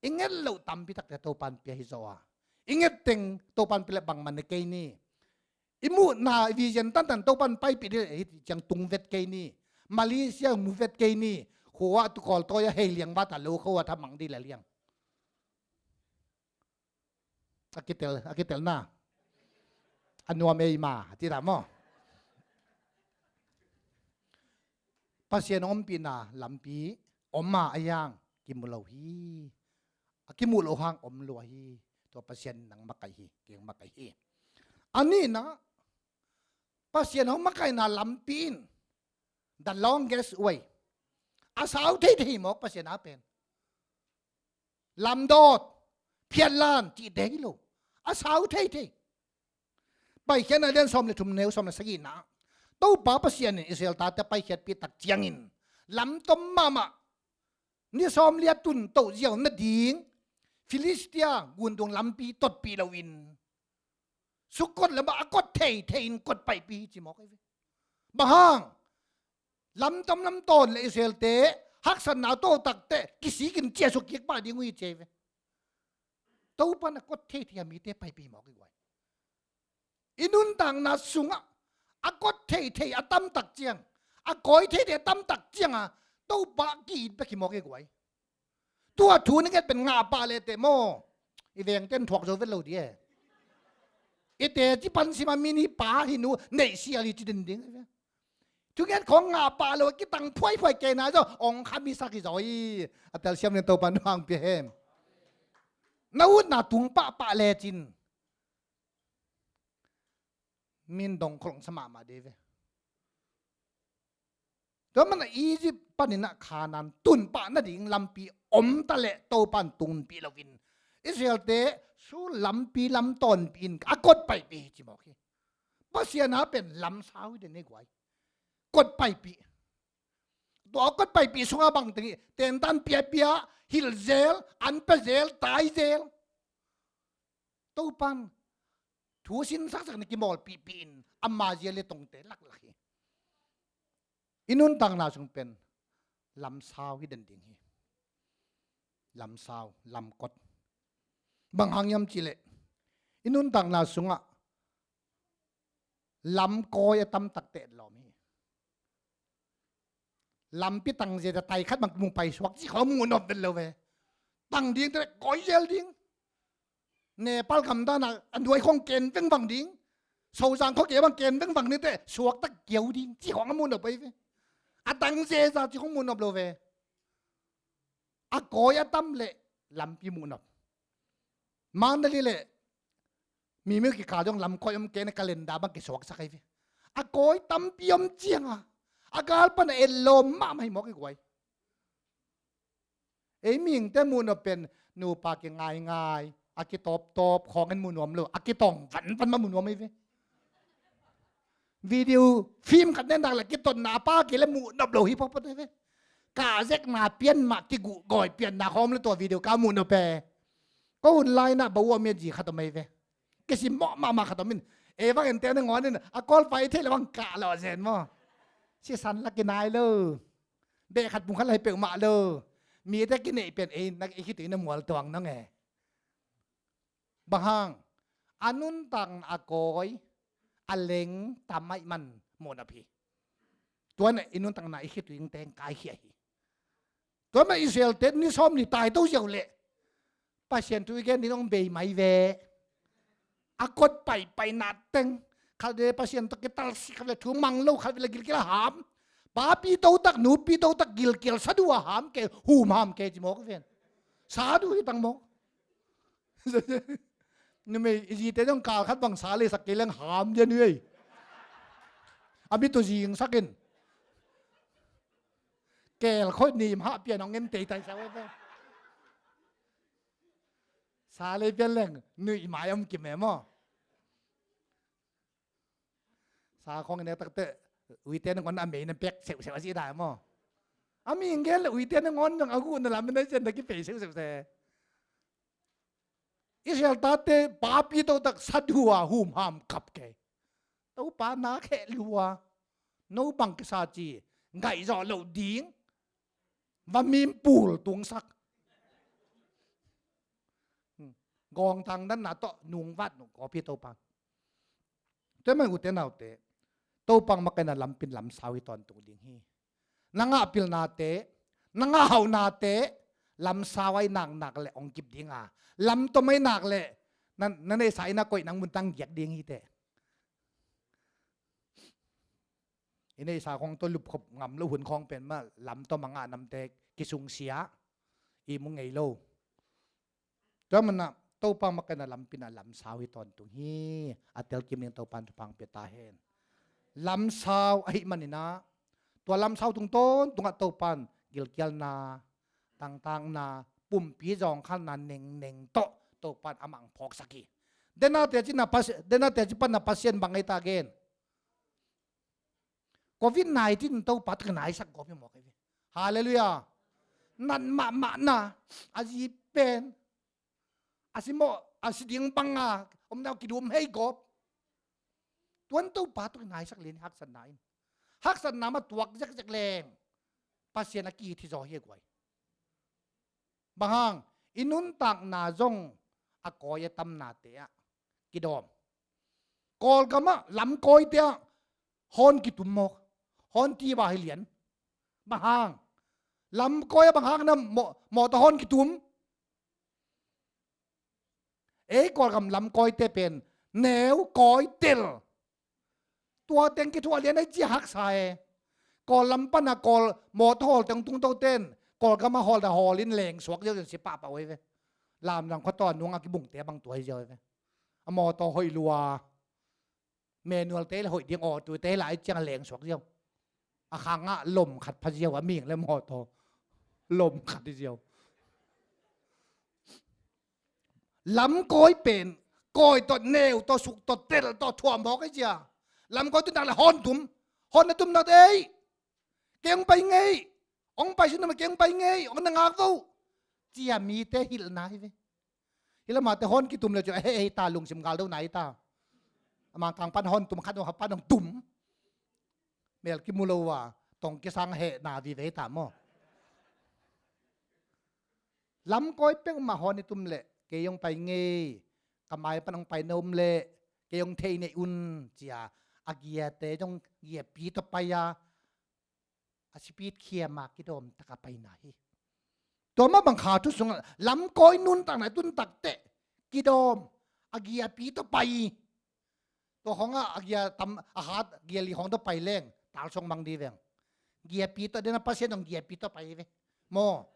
I nget loh tampi takte Topa in pia hi zaw a, i nget teng Topa in pia leh bangmah ne kei ni. I muhna, i vision tantan Topa in paipih ding hi ciang tung vet kei ni. Malaysia mu vet kei ni. Khua ah tu kawl tawi a hei liang vat a lo kho a tha mang ding lel liang. A kitel, a kitelna a nuam ei ma, ci ta maw. Pasian ompihna lampi om a, a yang kimu lo hi. A kimuh loh hang om lua hi. Tua Pasian nang makaih hi, kei makaih hi. A nihna, Pasian hong makaihna lampi in the longest way. A sau theithei mawk Pasian a pen. Lamdawt, phiatlan cihte hi lo. A sau theithei. Paikhiatna lian sawm le thum, neu sawm le sagihna. Topa Pasian in Israel tate paikhiatpih tak ciangin lamtom mahmah, ni sawm le a tun toh ziau nading Filistia guntung lampi totpih loin Sukkot lamah a kot theithei in kot paipih hi ci mawk hi ve. Bang hang? Lamtom lamtawn le Israelte haksatna tawh takte kisikin ciahsuk kik pah ding uh hi ci hi ve. Topa in a kot theithei a mite paipih hi mawk hi guai. I nuntakna sungah a kot theithei a tamtak ciang, a kawi theithei a tamtak cianga Topa ki-it bek hi mawk hi guai. Tua thu na nget pen ngah pah lehteh maw, i vengte in thuak zo vet lo ding e. I teci pan sima mi ni pa hi nu neih sial hi ci den ding. Thugen khawng ngah pah lo, kitang phuaiphuai kei na zaw, ong kha misak hi zaw hi. A telsiam ning Topan hong pia hen. Na utna tung pahpah lecin min dong kholong sa mahmah dei ve. Tua mana Egypt panin ah Kanaan tun pah nading lampi om ta leh Topan tunpih loin Israelte sul lampi lam tawnpi in a kot paipih hi ci mawk hi. Pasian a pen lamsau hi den hi guai. Kot paipih. Tua kot paipih sunga bangteng hi, tentan piapia, hilh zel, an pia zel, tai zel. Topan thu sinsaksak na kimawlpihpih in ama zia le tongte laklak hi. I nuntakna sung pen lamsau hi den ding hi. Lamsau, lamkot. Bang hang hiam cihleh i nuntakna sungah lamkawi a tamtakte etlawm hi. Lampi tang zia tai khat bang kimu paisuak ci khawng muhnop vet lo ve. Tang ding te le kawi zel ding. Nepal gamdana a nuai khawng ken vengvang ding. Sozang khawng ke bang ken vengvang ding te suakta kiau ding ci khawng a muhnop ahi ve. A tang zeza ci khawng muhnop lo ve. A kawi a tam le lampi muhnop. Mandalay le Mimil kikal zong lamkawi om kei na calendar bang kisuaksak ahi ve. A kawi tampi om cianga a gal pana etlawm mahmah hi mawk hi guai. Ei mihingte muhnop pen nupa kingaingai, a kitawptawp khawng in muhnuam lo, a kitawng vanvan mah muhnuam ahi ve. Video film khat nen dak le kitotna a pa kei le muhnop lo hi photphot ahi ve. Kah zekna pian mah, kiguhgawi pianna khawng om le tua video ka muhnop e. Ko hun lainah ba uam ia zi khat om ahi ve. Kisim mawh mahmah khat om in. Ei bang ente nangawn in a qualify thei le bang kah lawh zen maw? Sisan la kinai lo. Beh khat pung khat la hi peuhmah lo. Mite kineih pen ei na i khitui na mual tuang nang e. Bang hang? A nuntakna a kawi a leng tam ahih man muhnop hi. Tua na i nuntakna i khitui teng kaikhia hi. Tua mah Israelte ni sawm ni taito ziau leh Pasian thu i gen ding hong bei mai ve. A kot paipaina teng khat ve Pasian tawh kitalsik, khat ve thu mang lo, khat ve le gilkial a ham. Papi totak, nupi totak, gilkial sadu a ham kei, hum ham kei ci mawk ven. Sadu hi tang mawk. Numei i zite zong kal khat bang sa leisak kei leng ham dia nuei. A mi tua zingsak in. Kel khoi nim hah pian hong en teitai sa ve ve. Sa lei pian leng nuih mai om kim e maw? Sa khong i nek takte uite nangawn a mei na pek seuhseuh a si dai maw? A mi ngen le uite nangawn zong a guhna lam i nai cian na kipei seuhseuh se. Israel tate papi totak sadu a humham kap kei. Topa na kheh lua. No bang kisa ci ngaihzawh loh ding. Va mimpul tungsak. Gawngtang danna tawh nungvat nung kawpi Topa. Tua mah ute naute, Topa makaihna lampin lamsau hi tawntung ding hi. Na ngah pilnate, na ngah hauhnate lamsau ahi naknak le hong kip ding a, lamtom ahi nak le na, na neihsa inn a koih nang mun tang giak ding hi teh. I neihsa khong tawh lupkhop ngam lo hun khong pen mah lamtom a ngah namte kisungsia i mu ngei lo. Tua manah Topa makaihna lampin a lamsau hi tawntung hi. A telkim ding Topan thupha pia ta hen. Lamsau ahih maninah tua lamsau tungtawntungah Topan gilkialna, tangtakna, pumpi zawngkhalna nengneng tawh Topan amah ang phawksak hi. Dena teci na Pasi-, dena teci panna Pasian bang ei ta gen. Covid nineteen Topa tawh kinaisak gawp hi mawk hi ve. Halleluiah. Nat mahmahna a zi pen a si mawh a si ding banga omna kidum hei gawp. Tuan Topa tawh kinaisak lian haksatna in, haksatna mah tuak zekzek leng Pasian a kithi zaw hi a guai. Bang hang? I nuntakna zong a kawi a tamnate ah kidawm. Kawlgamah lamkawite ah hawn kitum mawk. Hawn tiba hi lian. Bang hang? Lamkawi ah bang hang na mawh, mawh tawh hawn kitum. Ei Kawlgam lamkawite pen neu kawi tel. Tua teng kithuah lian ei cia haksa e. Kawl lam pana Kawl mawtaw hawl teng tungto ten Kawl gama hawl da hawl in lengsuak ziau ziau si pahpah uh hi ve. Lamdang khuataw a nungah kibungte bang tua hi ziau hi ve. A mawtaw hoih lua. Manual te le hoih ding, auto te lai ciang lengsuak ziau. A khangah lom khat pha ziau, a ming le mawtaw lom khat hi ziau. Lamkawi pen kawi tawh, neu tawh, suk tawh, tel tawh thuam hawk ahi cia. Lamkawi tuntak le hawn tum. Hawn na tum nak ei. Kei hong pai ngei. Hong pai sun na ma kei hong pai ngei. Hong na ngak vo. Cia mite hilhna hi ve. Hi lamah te hawn kitum le cu a heh hei ta, lungsim gal do nai ta. A mangkang pan hawn tum khat, hawn pan hong tum. Mel kimu lo a tong kisang heh na vive ta maw? Lamkawi peuhmah hawn i tum leh kei hong pai ngei, ka mai pan hong pai na um leh kei hong thei nei un cia a giate zong giapi tawh pai a, a sipit khiam a kidawm taka paina hi. Tua mah bang kha thu sungah lamkawi nuntakna i tun takteh kidawm a giapi tawh pai. Tua khawngah a gia tam a hat gia li khawng tawh pai leng talsuang mang di veng. Giapi tawh dena Pasian dong giapi tawh pai ve. Maw?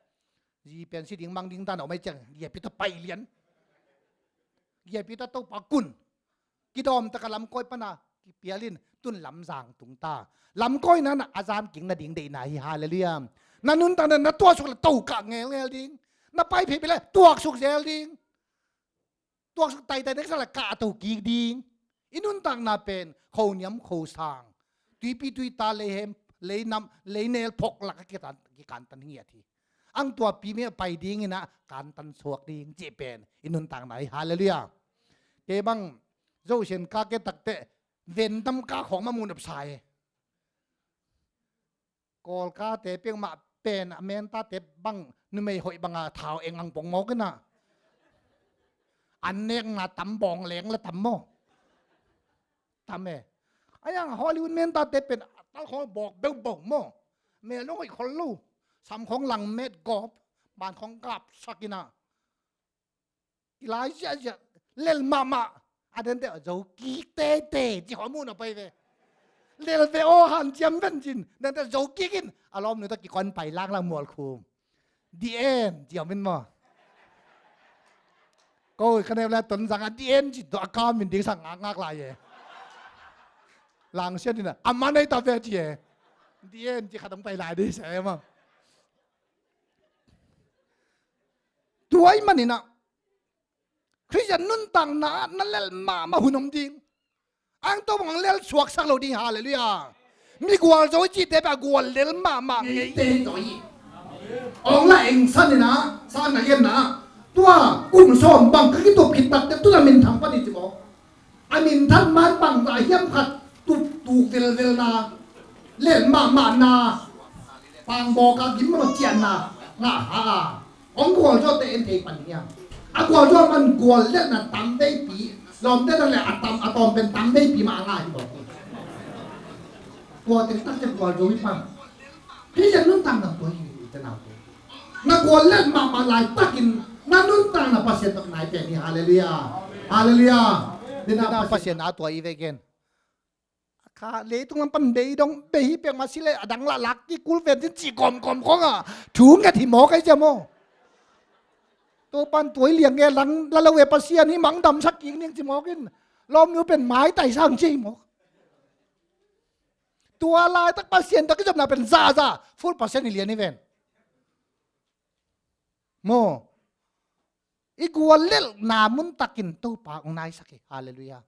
Zi pen si ding mang ding dan a om ai ciang giapi tawh pai lian. Giapi tawh Topa kun. Kidawm taka lamkawi pana kipialin tun lamzang tung ta. Lamkawi nana a zan king na ding deihna hi. Halleluiah. Na nuntakna na tuaksuk le tokah ngelngel ding. Na pai phei pi le tuaksuk zel ding. Tuaksuk taitai na kisa le kah a to kik ding. I nuntakna pen khoniam khosang, tuipi tuita, leihem leinam leinel phok laka kitan, kikantan hi ngiat hi. Ang tuapi mi a pai dingin a kantan suak ding cih pen i nuntakna hi. Halleluiah. Kei bang Zosian ka ke takteh Vendam ka khawng ma munop sa e. Kawlkate peuhmah pen a mentate bang numei hoih banga thau eng ang pong mawk inah an nekna tam, bawng leng la tam maw? Tam e. A yang Hollywood mentate pen a tal khawng bawk beuh bawng maw? Mel nong hoih khol lo. Sam khawng lang met gawp, ban khawng gap sak inah. I lai ziahziah lel mahmah. A dente zo kik tete ci hawm uh na pai ve. Lel ve aw, hanciam ven cin dente zo kik in a lawmnu ta kikon pai langlang mualkhum. The end ci hawm in maw? Ko ka neu le Tonzang a the end ci tua a kam in ding sang ngakngak lai e. Langsian in a a man ei ta ve ci e. The end ci khat hong pai lai ding se maw? Tua ih maninah Khristian nuntakna ah na lel mahmah hun om ding. Ang tawh bang lel suaksak lo ding. Halleluiah. Mi gualzo i cihte pia gual lel mahmah ngeite hi tawh hi. Awng la engsan inah sang na genna ah tua kum sawm bang ka kitup khit takteh tuna minthang pan i ci maw? A minthan man bangzah hiam khat tuk tuk velvelna, lel mahmahna, pangbawka gim lo cianna ngah ha a, hong gualzawhte en thei pan hiam? A gualzawh man guallelhna tam veipi, lawmte na le a tam a tawm pen tam veipi mah a ngah hi bawk. Tua tektak cian gualzo hi pan. Hih cian nuntakna tua hi, ute naute. Na guallelh mahmah laitakin na nuntakna Pasian tawh nai pen hi. Halleluiah. Halleluiah. Dina Pasian a tua i veken. Kha leitung lam pan bei dong bei hi pek mah si le a dang lah lak kik kul ven cin cih kawmkawm khawngah thu nget hi mawk ai cia maw? Topan tua i liang nge lang la lo ve Pasian hi mang damsak kik ning ci mawk in lawmnu pen maitai sang ci hi mawk. Tua laitak Pasian tawh kizopna pen zaza full Pasian i lian hi ven. Maw? I guallelhna muntakin Topa hong naisak hi. Halleluiah.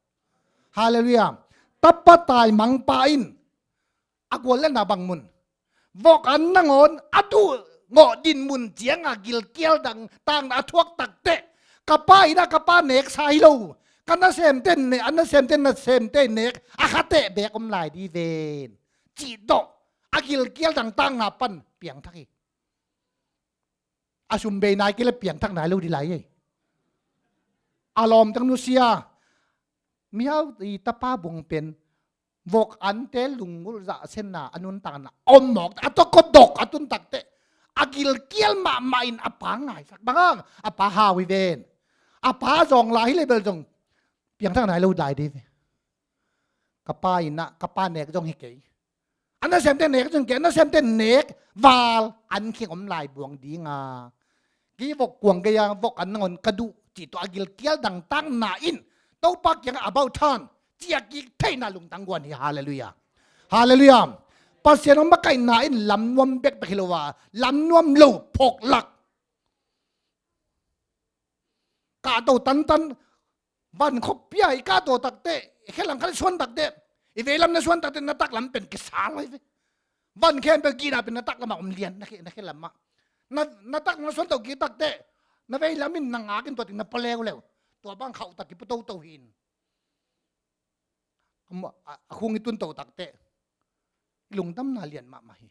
Halleluiah. Tapa taimangpa in a guallelhna bang mun? Vok an nangawn a duh ngawh din mun cianga gilkial dang tangna a thuak takteh ka pa innah ka pa neksa hi lo, ka nasemte ne a nasemte nasemte nek a khateh beek om lai di ven. Cih tawh a gilkial dang tangna pan piangthak hi. A sum bei nai kei le piangthak nai lo di lai ei. A lawmtang nusia mihau i tapa bung pen vok ante lungulh zah senna a nuntakna om mawk a tawh kawdok a tun takteh a gilkial mahmah in a pa ngaisak bang a pa hau hi ven. A pa zawng lai hi le bel zong piangthak nai lo lai di ve. Ka pa innah ka pa nek zong hi kei. A nasemte nek cun kei, a nasemte nek val an khing om lai buang dinga. Kei vok kuang kei a, vok an nangawn ka duh cih tawh a gilkial dangtakna in Topa kiangah about turn ci a kik theihna lungtang guan hi. Halleluiah. Halleluiah. Pasian hong makaihna in lamnuam bekbek hi lo a, lamnuam lo phawk lak. Kahto tantan, van khop pia i kahto takteh, i khelang khat i suan takteh, i veilam na suan takteh, na taklam pen kisal lai ve. Van khen pe gina pen na taklam a om lian, na khe, na khelam a. Na, na taklam na suan to ki takteh, na veilam in na ngak in tua ting na pua leuleu. Tua bang khauh tak ki pua toto hin. A, a, a khung i tun to takteh, i lungdamna lian mahmah hi.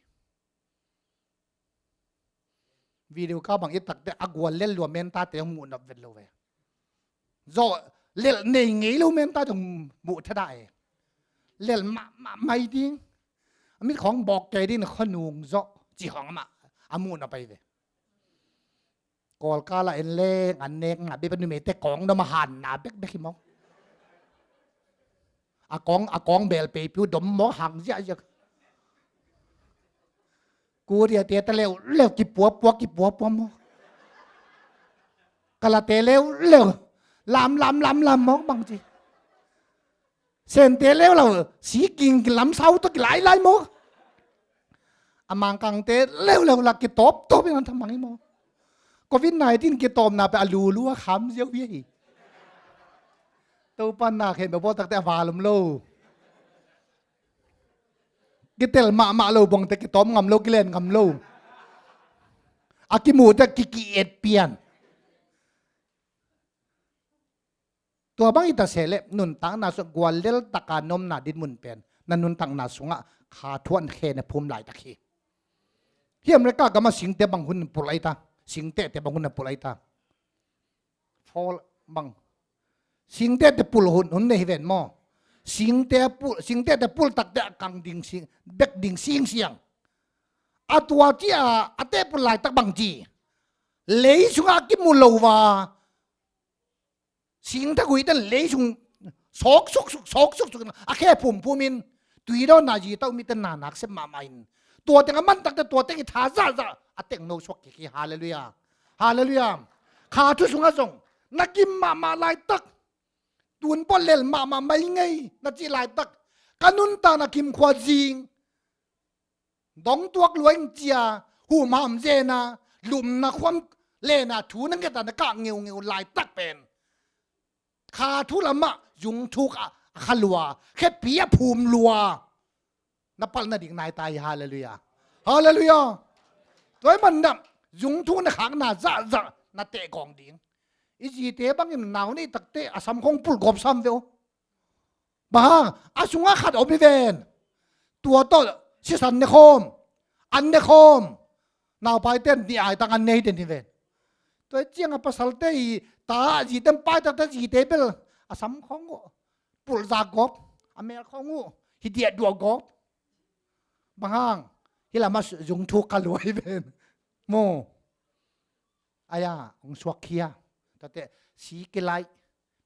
Video ka bang i takteh a gual lel lua mentate hong muh nop vet lo ve. Zawh lel nei ngei lo mentate hong muh thadah e. Lel mahmah mai ding. A mit khawng bawk kei ding na khuanung zawh ci khawng amah a muh nop ai ve. Kawlkala en leng an nek ngah bia pa numeite kawng dom a hanna bekbek hi mawk. A kawng, a kawng bel peipiu dom mawk hang ziahziah. Koreate ta leuleu kipuapua kipuapua mawk. Kalate leuleu lam lam lam lam mawk bangci. Sente leuleu si king lam sau tawh kilailai maw? A Mangkangte leuleu la kitawptawp in an thamang hi maw? Covid nineteen kitawpna pen a lulu a kham ziau hi a hi. Topa na khen bia bawltakte a val om lo. Kitel mahmah lo bangte kitawp ngam lo, kilen ngam lo. A kimute kiki et pian. Tua bang i ta sehleh nuntakna sungah guallel taka nomna dinmun pen na nuntakna sungah kha thuan khe na phum laitak hi. Hiam reka gama singte bang hun pulh ai ta, singtehte bang hun na pulh ai ta. Fall bang. Singtehte pulh hun, hun nei hi ven maw? Singte pulh, singtehte pulh takte a kang ding sing, bek ding sing siang. A tua cia a teh pulh laitak bang ci. Lei sungah a kimu lo va. Singtha guite lei sung sawk suksuk, sawk suksuk in a khe phumphum in tui dawnna zi tauh mite na nak sep mahmah in. Tua teng a mantakte tua teng i tha zahzah a teng no suak kik hi. Halleluiah. Halleluiah. Kha thu sungah zong na kim mahmah laitak. Tun pawh lel mahmah mai ngei na cih laitak. Ka nuntakna kimkhua zing. Dong tuak luaing cia, humham zena, lumna khuam lena thu na ngeta na kah ngeungeu laitak pen. Kha thu lamah zungthuk a kha lua, khepi a phum lua. Na palh nading nai ta hi. Halleluiah. Halleluiah. Tua hi manah zungthuk na khakna zahzah na teh gawng ding. I zite bangin nau nei takte a samkhong pulh gawp sam ve aw. Bang hang, a sungah khat om hi ven. Tua tawh sisan ne khawm, an ne khawm. Naupaite an nih ai tang an ne hi den hi ven. Tua hi ciangah pasalte hi ta, zite an pai takte zite bel a sam khawng uh pulh zak gawp, a mel khawng uh hi diahduah gawp. Bang hang, hi lamah zungthuk kha lua hi ven. Mu. Aia hong suakkhia. Tate si kilaih,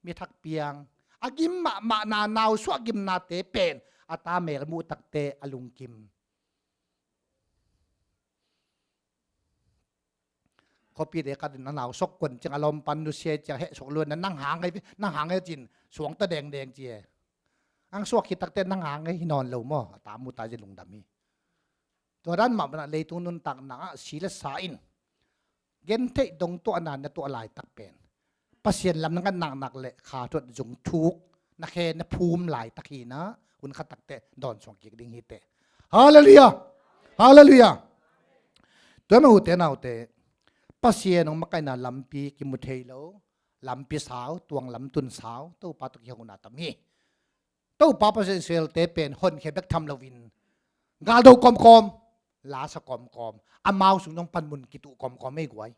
mithak piang, a gim mahmahna, nausuah gimnate pen a ta mel muh takte a lungkim. Khuapite khatin a nau sok kuan ciang a lawmpan nusia ciang heh sok luan na nang hang ei, nang hang ei cin suangta dengdeng ci e. Ang suak khit takte nang hang ei hi nawn lo maw? A ta mu ta zia lungdam hi. Tua dan mah banah leitung nuntakna ah si le sa in gentheih dongtuahna na tuah laitak pen Pasian lam na ngat naknak le kha thuat zungthuk na khe na phum laitak hi na, hun khat takte dawn suang kik ding hi teh. Halleluiah. Halleluiah. Tua mah ute naute, Pasian hong makaihna lampi kimu thei lo, lampi sau, tuang lam tun sau, Topa tawh kihona tam hi. Topa Pasian Israelte pen honkhia bek tham loin galdo kawmkawm, lasa kawmkawm, amau sung zong panmun kituh kawmkawm ei guai.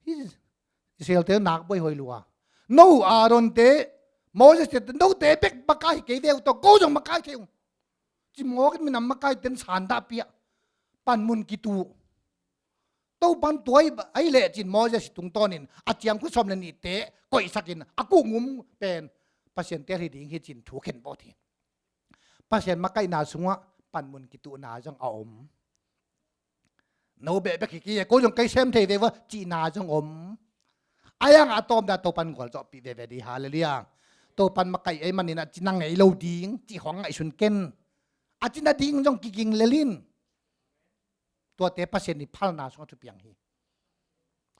Hi Israelte nak buai hoi lua. No Aaronte, Moseste, note bek makai hi kei veu tawh ko zong makai thei ung. Cimawk in minam makai ten sandahpiah panmun kituh. Topan tuai ahi lecin Moses tungtawnin a ciangkhut sawm le nihte koihsakin a kungum pen Pasian tel hi ding hi cin thu khen bawt hi. Pasian makaihna sungah panmun kituhna zong a om. No beh bek hi kei, ko zong kei sem thei ve vua cihna zong om. A yang a tawpna Topan gualzawhpih veve di, halleluiah. Topan makaih ei manin a cina ngei lo ding cih khawng ngaihsun ken. A cina ding zong kiging lelin. Tuate Pasian i phalna sungah thupiang hi.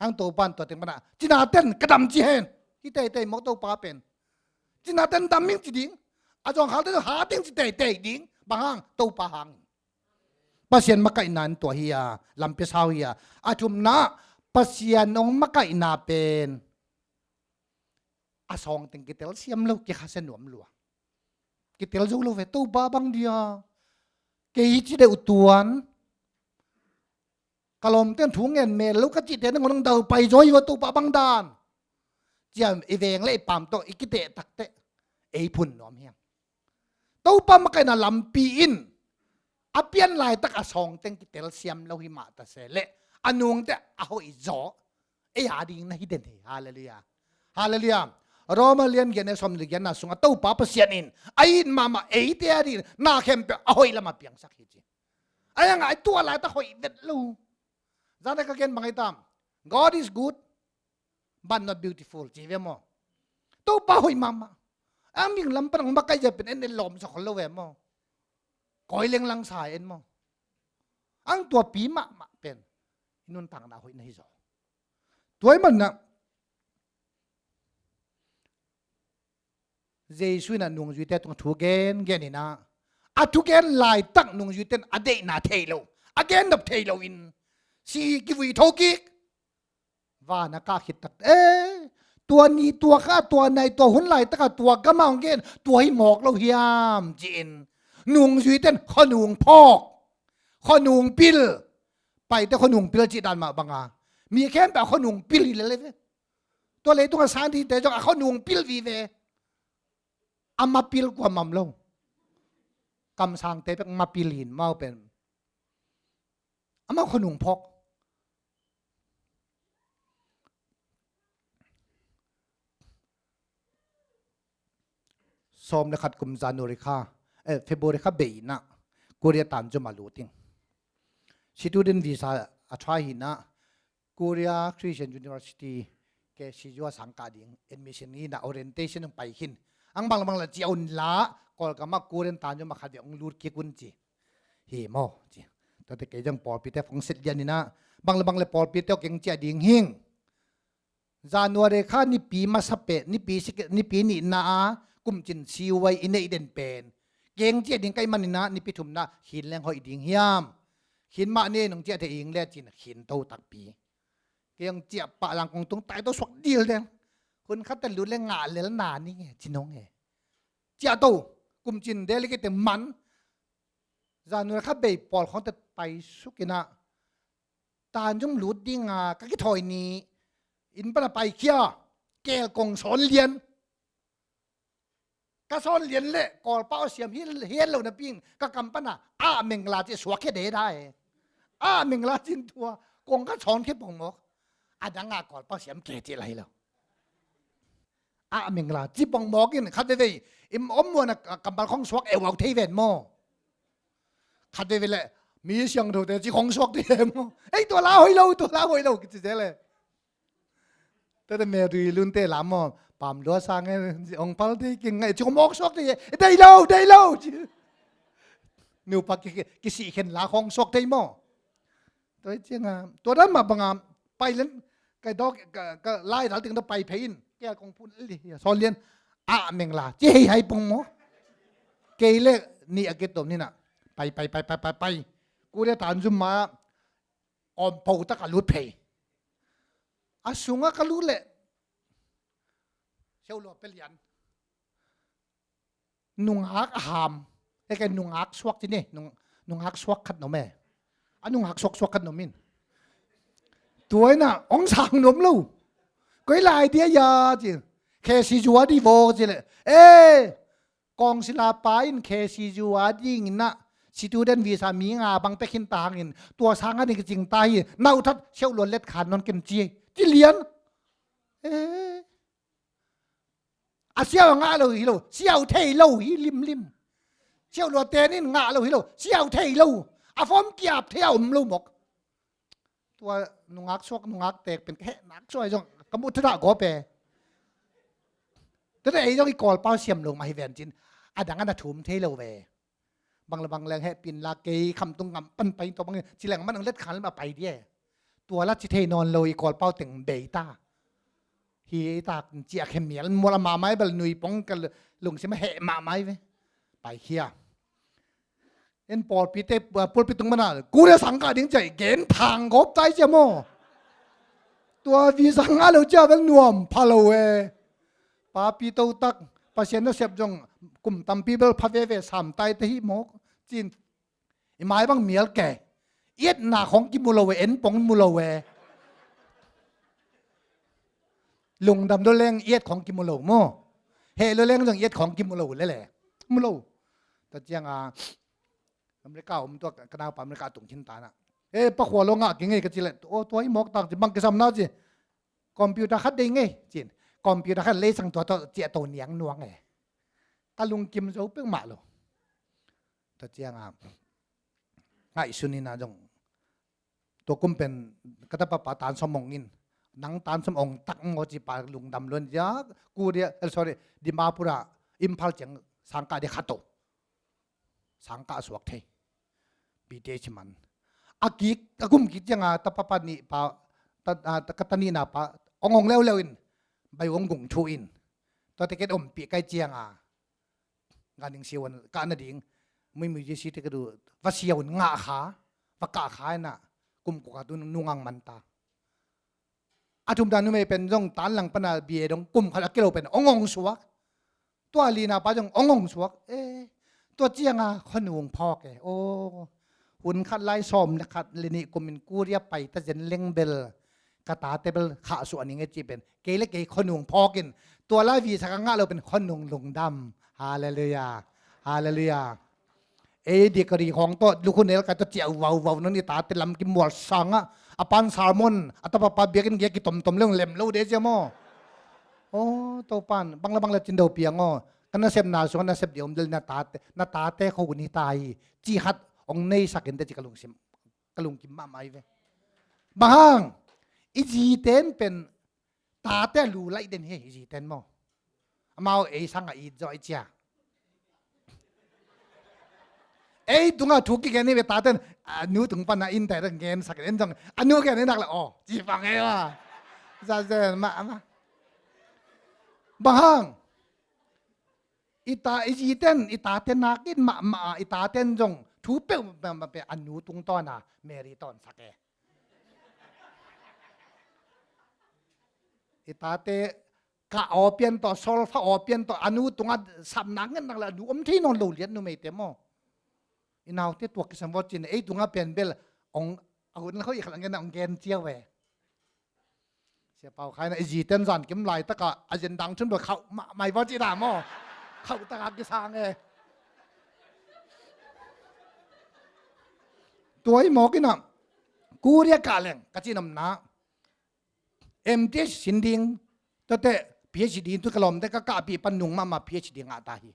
Ang Topan tua teng pana cinaten ka dam ci hen. Hi teitei mawk Topa pen. Cinaten dam ing ci ding. A zawngkhalte zong hat ing ci teitei ding. Bang hang? Topa hangin. Pasian makaihna in tua hi a, lampi sau hi a. A thumna, Pasian hong makaihna pen a sawng teng kitel siam lo, kikhasia nuam lua. Kitel zo lo ve, Topa bang dia kei hi ci deuh tuan. Ka lawmten thu ngen mel lo ka cihte nangawn hong dau pai zaw hi vua, Topa bang dan. Ciam i veng le i pam tawh i kiteh takteh ei phun nuam hiam? Topa makaihna lampi in a pian laitak a sawng teng kitel siam lo hi mah ta se leh a nungte a hoih zaw ei a ding na hi den hi. Halleluiah. Halleluiah. Roma lian giat, sawm le giatna sungah Topa Pasian in a it mahmah eite a ding na khempeuh a hoih lamah piangsak hi ci. A yang a i tuah laitak hoih vet lo. Zan a ka gen bang ei tam? God is good, but not beautiful ci ve maw? Topa hoih mahmah. Ang ming lam pan ang makaih zia pen en en lawm sa khol lo ve maw? Kawi lenglang sa en maw? Ang tuapi mahmah pen i nuntakna hoih na hi zaw. Tua i manna Jesu in a nungzuite tungah thu gen gen in a, a thugen laitak nungzuite in a deihna thei lo, a gen nop thei lo in si kivui tho kik. Van a kah khit tak, eh, tua ni tua kha, tua nai tua hun laitak a tua gam a hong gen tua hi mawk lo hiam ci-in nungzuite in khuanung phawk, khuanung pil. Paite khuanung pil cih dan mah banga mi khempeuh a khuanung pil hi lele ve. Tua leitungah scientist te zong a khuanung pil vive. A mapil kua mam lo. Kamsangte bek mapil hin mau pen. Amau khuanung phawk. Sawm le khat kum January kha, eh, February kha bei in a Korea tanzom a lut ing. Student visa a try hi in a Korea Christian University, K C U a sang kah ding admission hi in a orientation hong pai khin. Ang bang le bang le ci a un la, Kawlgam ah Korean tanzom a khat ve hong lut kik un ci. Hi maw ci. Tuate kei zong pawlpite phone set lian in a, bang le bang le pawlpite aw keng ciah ding hing. January kha nipi masa pen, nipi sik, nipi nihna a kumcin C Y i neih den pen keng ciah ding ka hih manin a nipi thumna khin leng hoih ding hiam? Khin mah ni, nong ciah thei ing le cin khin to takpi. Kei hong ciah pah lang kong tung tai to suak dil deng. Hun khat a lut le ngah lel na ni nge ci nong e. Ciah to, kumcin delicate man. January kha bei pawl khawngte pai suk in a tanzom lut ding a ka kithawi ni inn pan a paikhia, keel kong sawn lian. Ka sawn lian leh Kawlpau a siam hi, hi hen lo napi in ka kam pan a ah mengla ci suak khia deda e. Ah mengla cin tua kong ka sawn khia pongmawk. A dang a Kawlpau siam kei ci lai lo. Ah mengla ci pongmawk in khat veve i om muan a kambal khawng suak euau thei ven maw? Khat veve leh mi siangthote ci khawng suak thei e maw? Ei, tua la hoih lo, tua la hoih lo kici zel e. Tate Mary Lunte lam maw, pam lua sang e, ong pal thei keng ngai ci khawng mawk suak thei e. Dei lo, dei lo ci. Nupa ki, ki, kisih khen la khawng suak thei maw? Tua hi cianga tua dan mah banga pai len, ka dawk, ka, ka lai dal ting tua pai phei in kei a kong phun li sawn lian. Ah mengla ci hei hai pong maw? Kei le ni a kitom ni na pai, pai, pai, pai, pai, pai. Korea tanzom ma om po tak a lut phei. A sunga ka lut leh siau lua pe lian. Nungak a ham. E, kei nungak suak ci ni, nung, nungak suak khat nom e. A nungak suak suak khat nom in. Tua ina ong sang nom lo. Koi lai dia ya ci. Khe si zua di vo ci le. E, kong sila pa in khe si zua ding ina student visa mi nga bang pekhin ta hangin tua sang a ding cing ta hi. Nau that siau luan let khan non ken ci. Ci lian. E. A siau a ngah lo hi lo, siau thei lo hi limlim. Siau lua ten in ngah lo hi lo, siau thei lo. A fawm kiap thei a om lo mawk. Tua nungak suak, nungak tek pen ka heh nak suai zong ka muh thudah gawp e. Tete ei zong i Kawlpau siam lo mah hi ven cin. A dang a na thum thei lo ve. Bang le bang leng hehpih in la kei khamtung ngam pan pai tawh bang ci leng man ang let khan le mah pai di e. Tua la ci thei nawn lo i Kawlpau teng bei ta. Hi tak ciah khe mial mual a mahmah i bel nui pong ka lungsim a heh mahmah i ve. Pai khia. En pawlpite, pulpit tung mana Korea sang kah ding ciah i gen phang gawp tai cia maw? Tua visa ngah lo cia bel nuam pha lo e. Papi to tak Pasian nasep zong kum tampi bel pha veve sam tai te hi mawk. Cin i mai bang mial ke. Ietna khong kimu lo e, en pong mu lo e. Lungdam lo leng iet khong kimu lo maw? Heh lo leng zong iet khong kimu lo lele. Mu lo. Tua ciang a America om tua ka naupa America tung khin ta na. E, pakhua lo ngah ki ngei ka ci le. O, tua i mawk tak ci bang kisam na ci. Computer khat dei ngei cin. Computer khat leisang tua tawh ciah to niang nuang e. Ka lungkim zo peuhmah lo. Tua ciang a ngaihsun in a zong tua kum pen ka tapa pa tan som ong in, nang tan som ong tak maw ci pa lungdam luan zia. Korea, eh, sorry, Dimapur ah Imphal ciang sangkah dia khat to. Sangkah suak thei. Bite ci man. A kik, a kum kik ciang a tapa pa nih pa, ta, a, ka ta nihna pa ong ong leuleu in bai ong gung thu in. Tua te ket ompih kai ciang a Ganhing siavuan kah nading muimui J C te ka duh va siavuan ngah kha, va kah kha inah kum kua ka tu nungang manta. A thumna numei pen zong tanlang pana bia dong kum khat a kilo pen ong ong suak. Tua lina pa zong ong ong suak. E, tua cianga khuanung phawk e. O, hun khat lai sawm le khat le nih kumin Korea pai ta zen leng bel ka tate bel khahsuah ning e ci pen kei le kei khuanung phawkin tua lai visa ka ngah lo pen khuanung lungdam. Halleluiah. Halleluiah. Ei degree khawng tawh lukhun el kai tawh ciah vauvau non i tate lam kimual sangah a pan sermon a tapa pa biakinn gei kitomtom le hong lem lo de cia maw? O, Topan bangla bangla cindo piang aw. Ka nasepna sungah nasep dia om del na tate, na tate kho hun hi ta hi. Ci khat hong neisakin te ci ka lungsim ka lungkim mahmah hi ve. Bang hang? I ziten pen tate a lu laih den hi, i ziten maw? Amau ei sangah it zawh i cia. Ei tungah thu kigen hi ve taten a nu tung pana in tai dang gensak in zong a nu gen hi nak le aw ci pang ei wa. Zazen mahmah. Bang hang? I ta, i ziten, i tate nakin mahmah a, i taten zong thu peuhmah peuh a nu tungtawna Mary tawnsak e. I tate kah aw pian tawh, solfa aw pian tawh, a nu tungah sapna ngen nak le a nu om thei nawn lo liat numeite maw? I naute tuak kisam vawt cin ei tungah pen bel ong a hun la khoi i khat ngen ong gen ciau e. Sia Pau Khai na i ziten zan kim laitakah a zin dang thun bel khauh mahmai vawt cina maw? Khauh takah kisang e. Tua i mawk inah Korea kah leng ka cinomna M T H sin ding, tate P H D tu ka lawmte ka kahpih pan nung mahmah P H D ngah ta hi.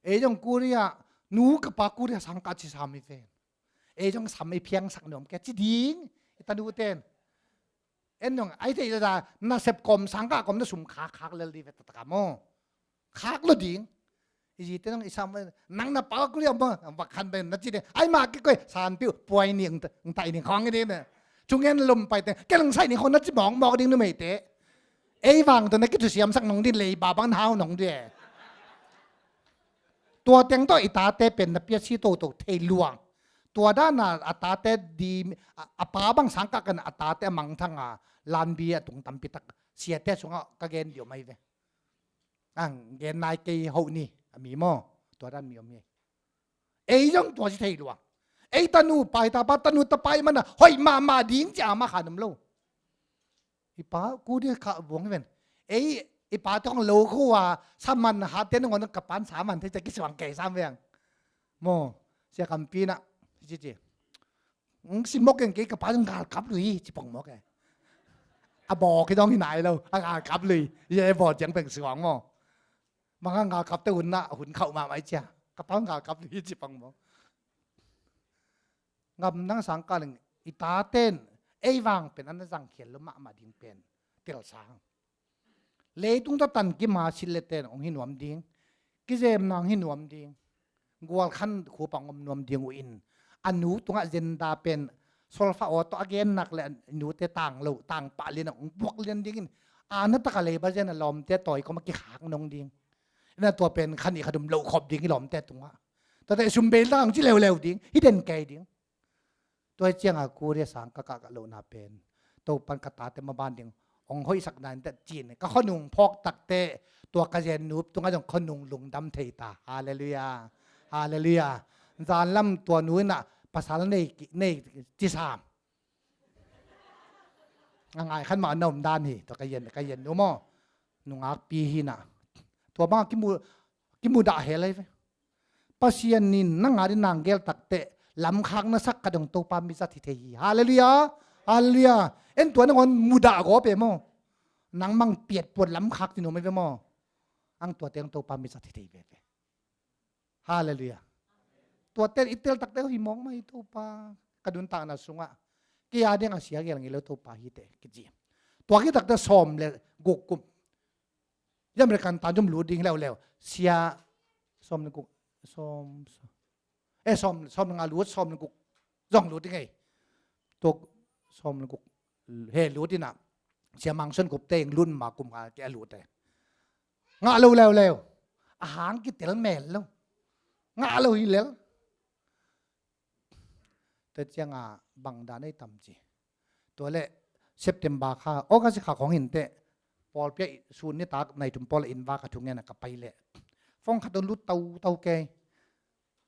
Ei zong Korea, nu ka pa Korea sangkah ci sam i ven. Ei zong sam i phiangsak nuam kei ci ding i tanu ten. En nong ai thei zah nasep kawm sangkah kawm na sum khak khak lel di ve taktak a maw? Khak lo ding. I zite nong i sam nang na pa Korea maw? Vakhan ben na ci ding ai mah kikoi sanpiu puai ni ang tai ni khawng i ding na. Thungen lom pai teng kelang sai ni khawng na ci mawkmawk ding numeite. Ei vang tawh na kithusiamsak nong din leiba bang na hau nong di e. Tua teng tawh i tate pen na piasi toto thei luang. Tua dana a tate di a, a pa bang sangkah kan a tate a mangthang a lanbi a tung tampitak siate sungah ka gen diom ai ve. Ang gen nai kei hoh ni a mi maw? Tua dan mi om hi. Ei zong tua si thei luang. Ei tanu pai tapa tanu tapai mana hoih mahmah ding ci a ma khan om lo. I pa Korea kah vuang hi ven. Ei i pa tawng lo khua saman hatte nangawn ka pan saman thei ca kisuang kei sam veng. Maw sia kampi na ci ci. Simok keng kei ka pa ngal kap lui ci pong mok e. A baw kei dawng hi nai lo a ngal kap lui. Ye baw ciang peng suang maw? Manga ngalkapte hun ah hun khauh mahmah i cia. Ka pau ngalkap hi ci pang maw. Ngam nang sang ka ling i taten ei vang pen an na zangkhial lo mahmah ding pen tel sang. Leitung tawh tan kima sitleten hong hi nuam ding. Kizemna hong hi nuam ding. Gualkhan khupang om nuam ding uh in a nu tungah zenda pen solfa aw tawh a gennak le a nute tang lo tang pah lian a hong buak lian dingin a na taka leiba zen a lawmte tawi kawm a kikhak nong ding. Ina tua pen khan i kha dum loh khop ding i lawmte tungah. Tuate sum beil ta hong ci leuleu ding hi den kei ding. Tua hi cianga Korea sang ka kah ka lohna pen Topan ka tate maban ding hong hoihsak na in teh cin ka khonung phawk takte tua ka zen nup tungah zong khonung lungdam thei ta. Halleluiah. Halleluiah. Zanlam tua nu inah pasal nei ci sam. A ngai khan mah na om dan hi tua ka yen ka yen nu maw. Nungakpi hinah tua bangah kimu kimu dah hel ahi ve. Pasian in nang a ding nang gel takteh lamkhak na sak ka dong Topa mi zat hi thei hi. Halleluiah. Halleluiah. En tua nangawn mudah gawp e maw. Nang mang piat puat lamkhak ti nuam ahi ve maw. Ang tuate ang Topa mi zat hi thei veve. Halleluiah. Tuate i tel takteh hi mawk mah hi Topa ka nuntakna sungah kei a ding a sia gel ngei lo Topa hi teh kici. Tua ki takteh sawm le guk kum. Yam rekan tan zom lut ding leuleu sia sawm le guk sawm eh sawm sawm le nga lut sawm le guk zong lut ding ei. Tuk sawm le guk he lut inah sia mangson gupte ing lut ma kum nga ke a lut e. Ngah lo leuleu a hang kitel mel lo. Ngah lo hi lel. Tua cianga bangdan ei tam ci. Tua le September kha August kha khong hinteh pawlpia sun nitak naitum pawl in va ka thungen a ka pai leh fong khat on lut tau tau kei.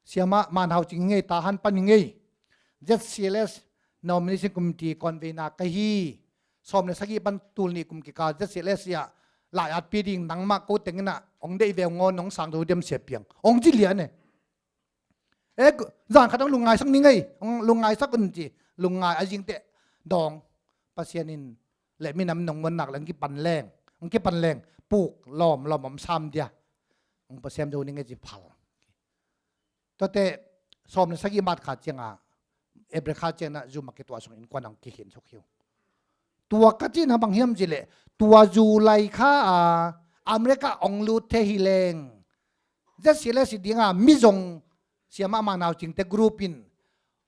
Siama manhau cing ngei tahan pan ngei. Z C L S nomination committee convener ka hi. Sawm le sagih pan tul nih kum kikal Z C L S ah lai atpi ding nangmah ko tenginah hong deih ve hong ngawn hong sang do dem sia piang hong ci lian e. E zan khat hong lungngaisak ni ngei hong lungngaisak un ci. Lungngai a zingteh dawng Pasian in le minam nong muannak le hong kipan leng hong kipan leng puk lawm lawm om sam dia hong Pasian zo ni ngei ci phal. Tuate sawm le sagih mat kha cianga April kha ciangna zum a kituah sung innkuan ang kikhin suk hiu. Tua ka cihna bang hiam cileh tua July kha a America ong lut the hi leng Z C L S dinga mizong siamah manau cingte group in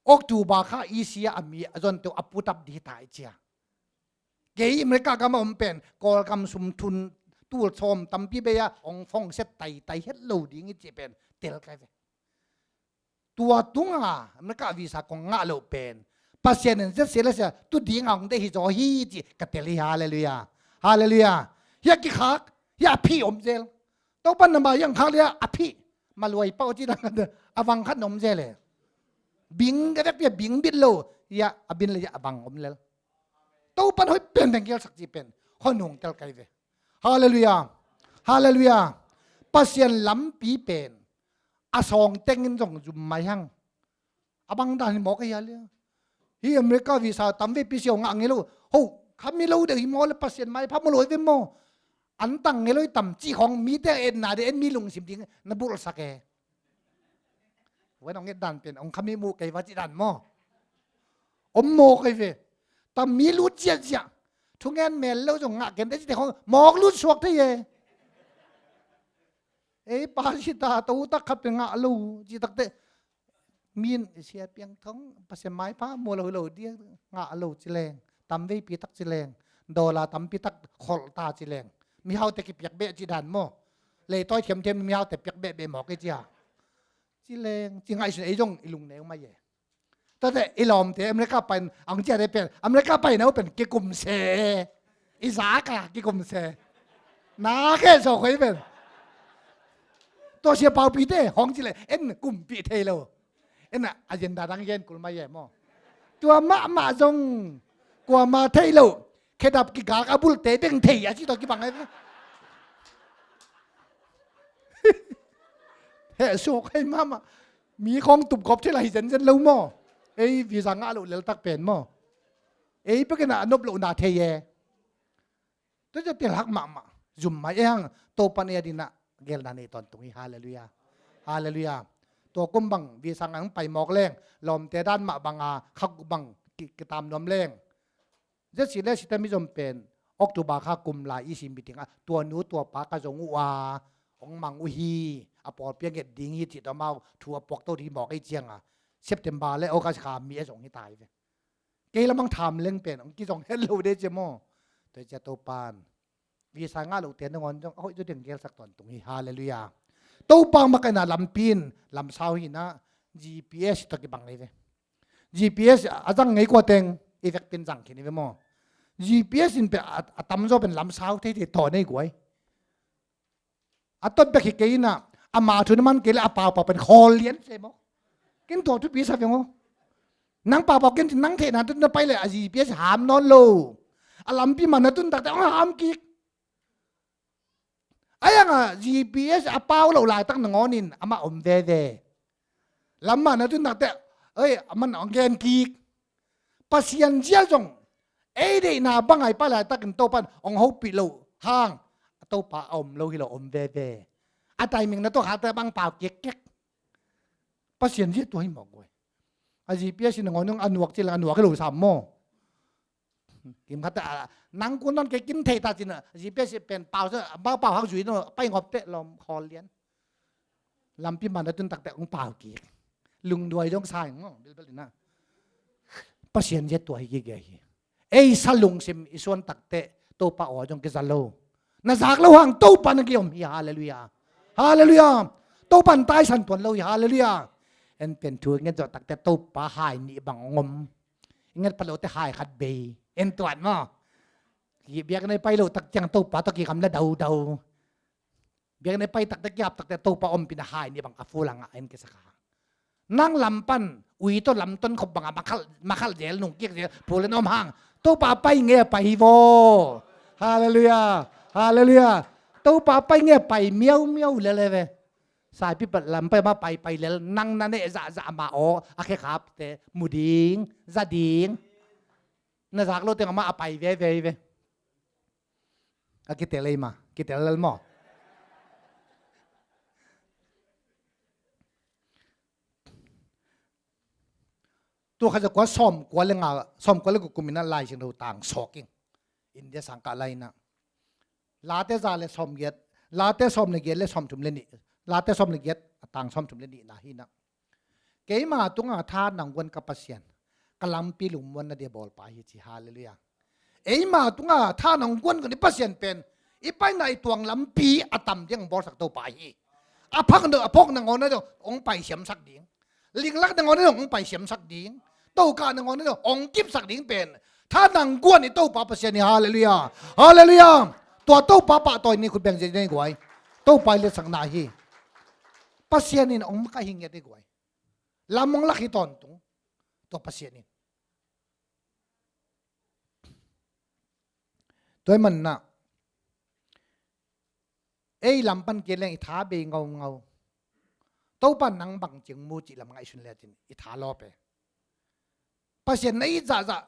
October kha isia a mi a zonte uh a putap di ta i cia. Kei America gama om pen Kawlgam sum thun tul sawm tampi bei a ong fong set tai tai het lo ding i ci pen tel kai ve. Tua tunga America visa kong ngah loh pen Pasian in Z C L S a tu dinga hong deih hi zaw hi ci ka tel hi. Halleluiah. Halleluiah. Hia kikhak hia a phih om zel. Topan na ma hiang khak lia a phih maluai pau ci dang a vang khat na om zel e. Bing ka vekpi a bing bit lo hia a bin le hia a vang om lel. Topan hoih pen dang gelsak ci pen hon hong tel kai ve. Halleluiah. Halleluiah. Pasian lampi pen a sawng tengin zong zum mai hang. A bang dan hi mawk a hial ia hi America visa tam veipi siau ngah ngei lo. Ho khami lo deuh hi maw le Pasian maipha maw lo hi ve maw. An tang ngei lo hi tam cih khawng mite a etna deuh en mi lungsim ding na bulhsak e. Wen ong et dan pen ong khami muh kei va cih dan maw. Om mawk ei ve. Tam mi lut ziahziah thungen mel lo zong ngah kente cite khawng mawk lut suak thei e. Ei pa si ta to tak khat pe ngah lo ci takteh min sia piang thong Pasian maipha mua lo hi lo dia ngah lo ci leng tam veipi tak ci leng dollar tampi tak kholh ta ci leng mihaute kipiak beh ci dan maw. Leitawi thiamthiam mihaute piak beh beh mawk ei cia ci leng ci ngaihsun ei zong i lungneu mai e. Tate i lawmte America pain ang ciate pen America pain au pen kikum se. I zaka kikum se. Na ke so khoi pen to sia paupite hong cile en kumpi thei lo. En a agenda dang gen kul mai e maw. Tua mahmah zong kuama thei lo. Khedap kigak a bulte beng thei a ci tawh kibang ai. Heh suak hei mahmah. Mi khawng tupgawp thei la hi zenzen lo maw. Ei visa ngah loh leltak pen maw. Ei pekin a nop lohna thei e. Tua cia telhak mahmah. Zum mai e hang Topan e a dinah gelna nei tawntung hi. Halleluiah. Halleluiah. Tua kum bang visa ngah pai mawk leng, lawmte dan mah banga khak bang ki, kitam nuam leng, ZC le sita mizom pen October kha kum lai i si meeting ah tua nu tua pa ka zong uh a, hong mang uh hi, a pawlpi a nget ding hi cih tawh amau thu a puakto ding hi mawk ei cianga, September le August kha mi a zong hi tai ve. Kei lamang tham leng pen hong kizong het lo de cia maw. Tua cia Topan visa ngah lote nangawn zong a hoih zaw ding gelsak tawntung hi. Halleluiah. Topa makaihna lampi in lamsau hi na, GPS tawh kibang ei ve. GPS a zang ngei kua teng i vekpin zang khin i ve maw? GPS in pe a, a tamzaw pen lamsau theithei tawn ei guai. A tot bek hi kei inah, ama thu na man kei le a paupau pen khawl lian se maw? Kin tua thupi sa ve maw? Nang paupau kin nang theihna tun na pai le a GPS ham nawn lo. A lampi man na tun takte ong ham kik. A yang a GPS a pau lo laitak nangawnin amah om veve. Lamah na tun takte, oi, aman ong gen kik. Pasian zia zong ei deihna bang ai pai laitakin Topan ong hopih lo hang, a Topa a om lo hi lo, om veve. A timing na tua khate bang pau kikkik. Pasian zia tua hi mawk guai. A GPS in nangawn a nuak cil a nuak hi lo sam maw? Kim khat a, nang kun non kei kin thei ta cin a, GPS pen pau sa, pau pau hak zui no, pai ngop te lom khawl lian. Lampi man a tun takte ong pau kik. Lungduai dong sai ngo, bilbel ina. Pasian zia tua hi kik hi. Ei sa lungsim i suan takte, Topa aw zong kiza lo. Na zak lo hang Topa na kiom hi, halleluiah. Halleluiah. Topa na taisan tuan lo hi, halleluiah. En pen thu ngen zawh takte Topa hai nih bang ong om. Nget pha lote hai khat bei. En tuan maw? Biakna i pai lo tak ciang Topa tawh kikam na daudau. Biakna i pai takte kiap takte Topa ompihna hai nih bang a fulang ah en kisakha. Nang lam pan ui tawh lamton khop bangah makhalh, makhalh zel, nungkik zel, phulen om hang Topa pai ngei a pai hi vaw. Halleluiah. Halleluiah. Topa pai ngei a pai miaumiau lel e ve. Saipi pat lam pai ma pai pai lel, nang na neh zahzah ma aw a khekhapte mu ding, za ding. Na zak lo teng amah a pai veve hi ve. A kitel ei ma, kitel lel maw? Tua khat za kua sawm kua le nga, sawm kua le kua kum ina Lai Siangtho tang sawk ing. India sangkah lai ina. Late za le sawm giat, Late sawm le giat le sawm thum le nih, Late sawm le giat a tang sawm thum le nihna hi ina. Keima tunga tha nang guan ka Pasian, ka lampi lungmuanna dia bawlpa hi ci, halleluiah. Eima tunga tha nang guan ka ni Pasian pen, i paina i tuang lampi a tam diang bawlsak Topa hi. A phak na, a phawk nangawn na dong, ong paisiamsak ding. Linglak nangawn na dong, ong paisiamsak ding. Tokah nangawn na dong, ong kipsak ding pen. Tha nang guan i Topa Pasian hi, halleluiah. Halleluiah. Tua Topa pahtawi ni khut beng zia nei guai. Topa i letsakna hi. Pasian in ong makaih hi ngiat hi guai. Lam ong lak hi tawntung. Tua Pasian in. Tua i manna. Ei lam pan kia leng i tha bei ngaungau. Topa nang bang ciang mu cih lam ngaihsun le cin i tha lawp e. Pasian na it zahzah,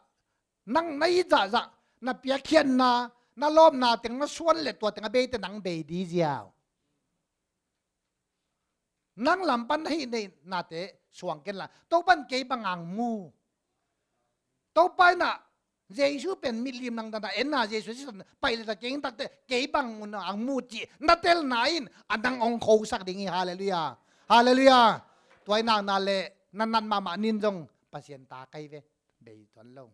nang na it zahzah, na piakkhiatna, na lawpna teng na suan le tua teng a beite nang bei di ziau. Nang lam pan na hih neihnate suang kenla, Topan kei bang ang mu. Topa inah Jesu pen mitlim nang dana enna Jesu sisan paih leta kei takte kei bang mun ang mu cih na telna in a nang ong khosak ding hi, halleluiah. Halleluiah. Tua inah na le na nat mahmah nin zong Pasian ta kai ve, bei tuan lo.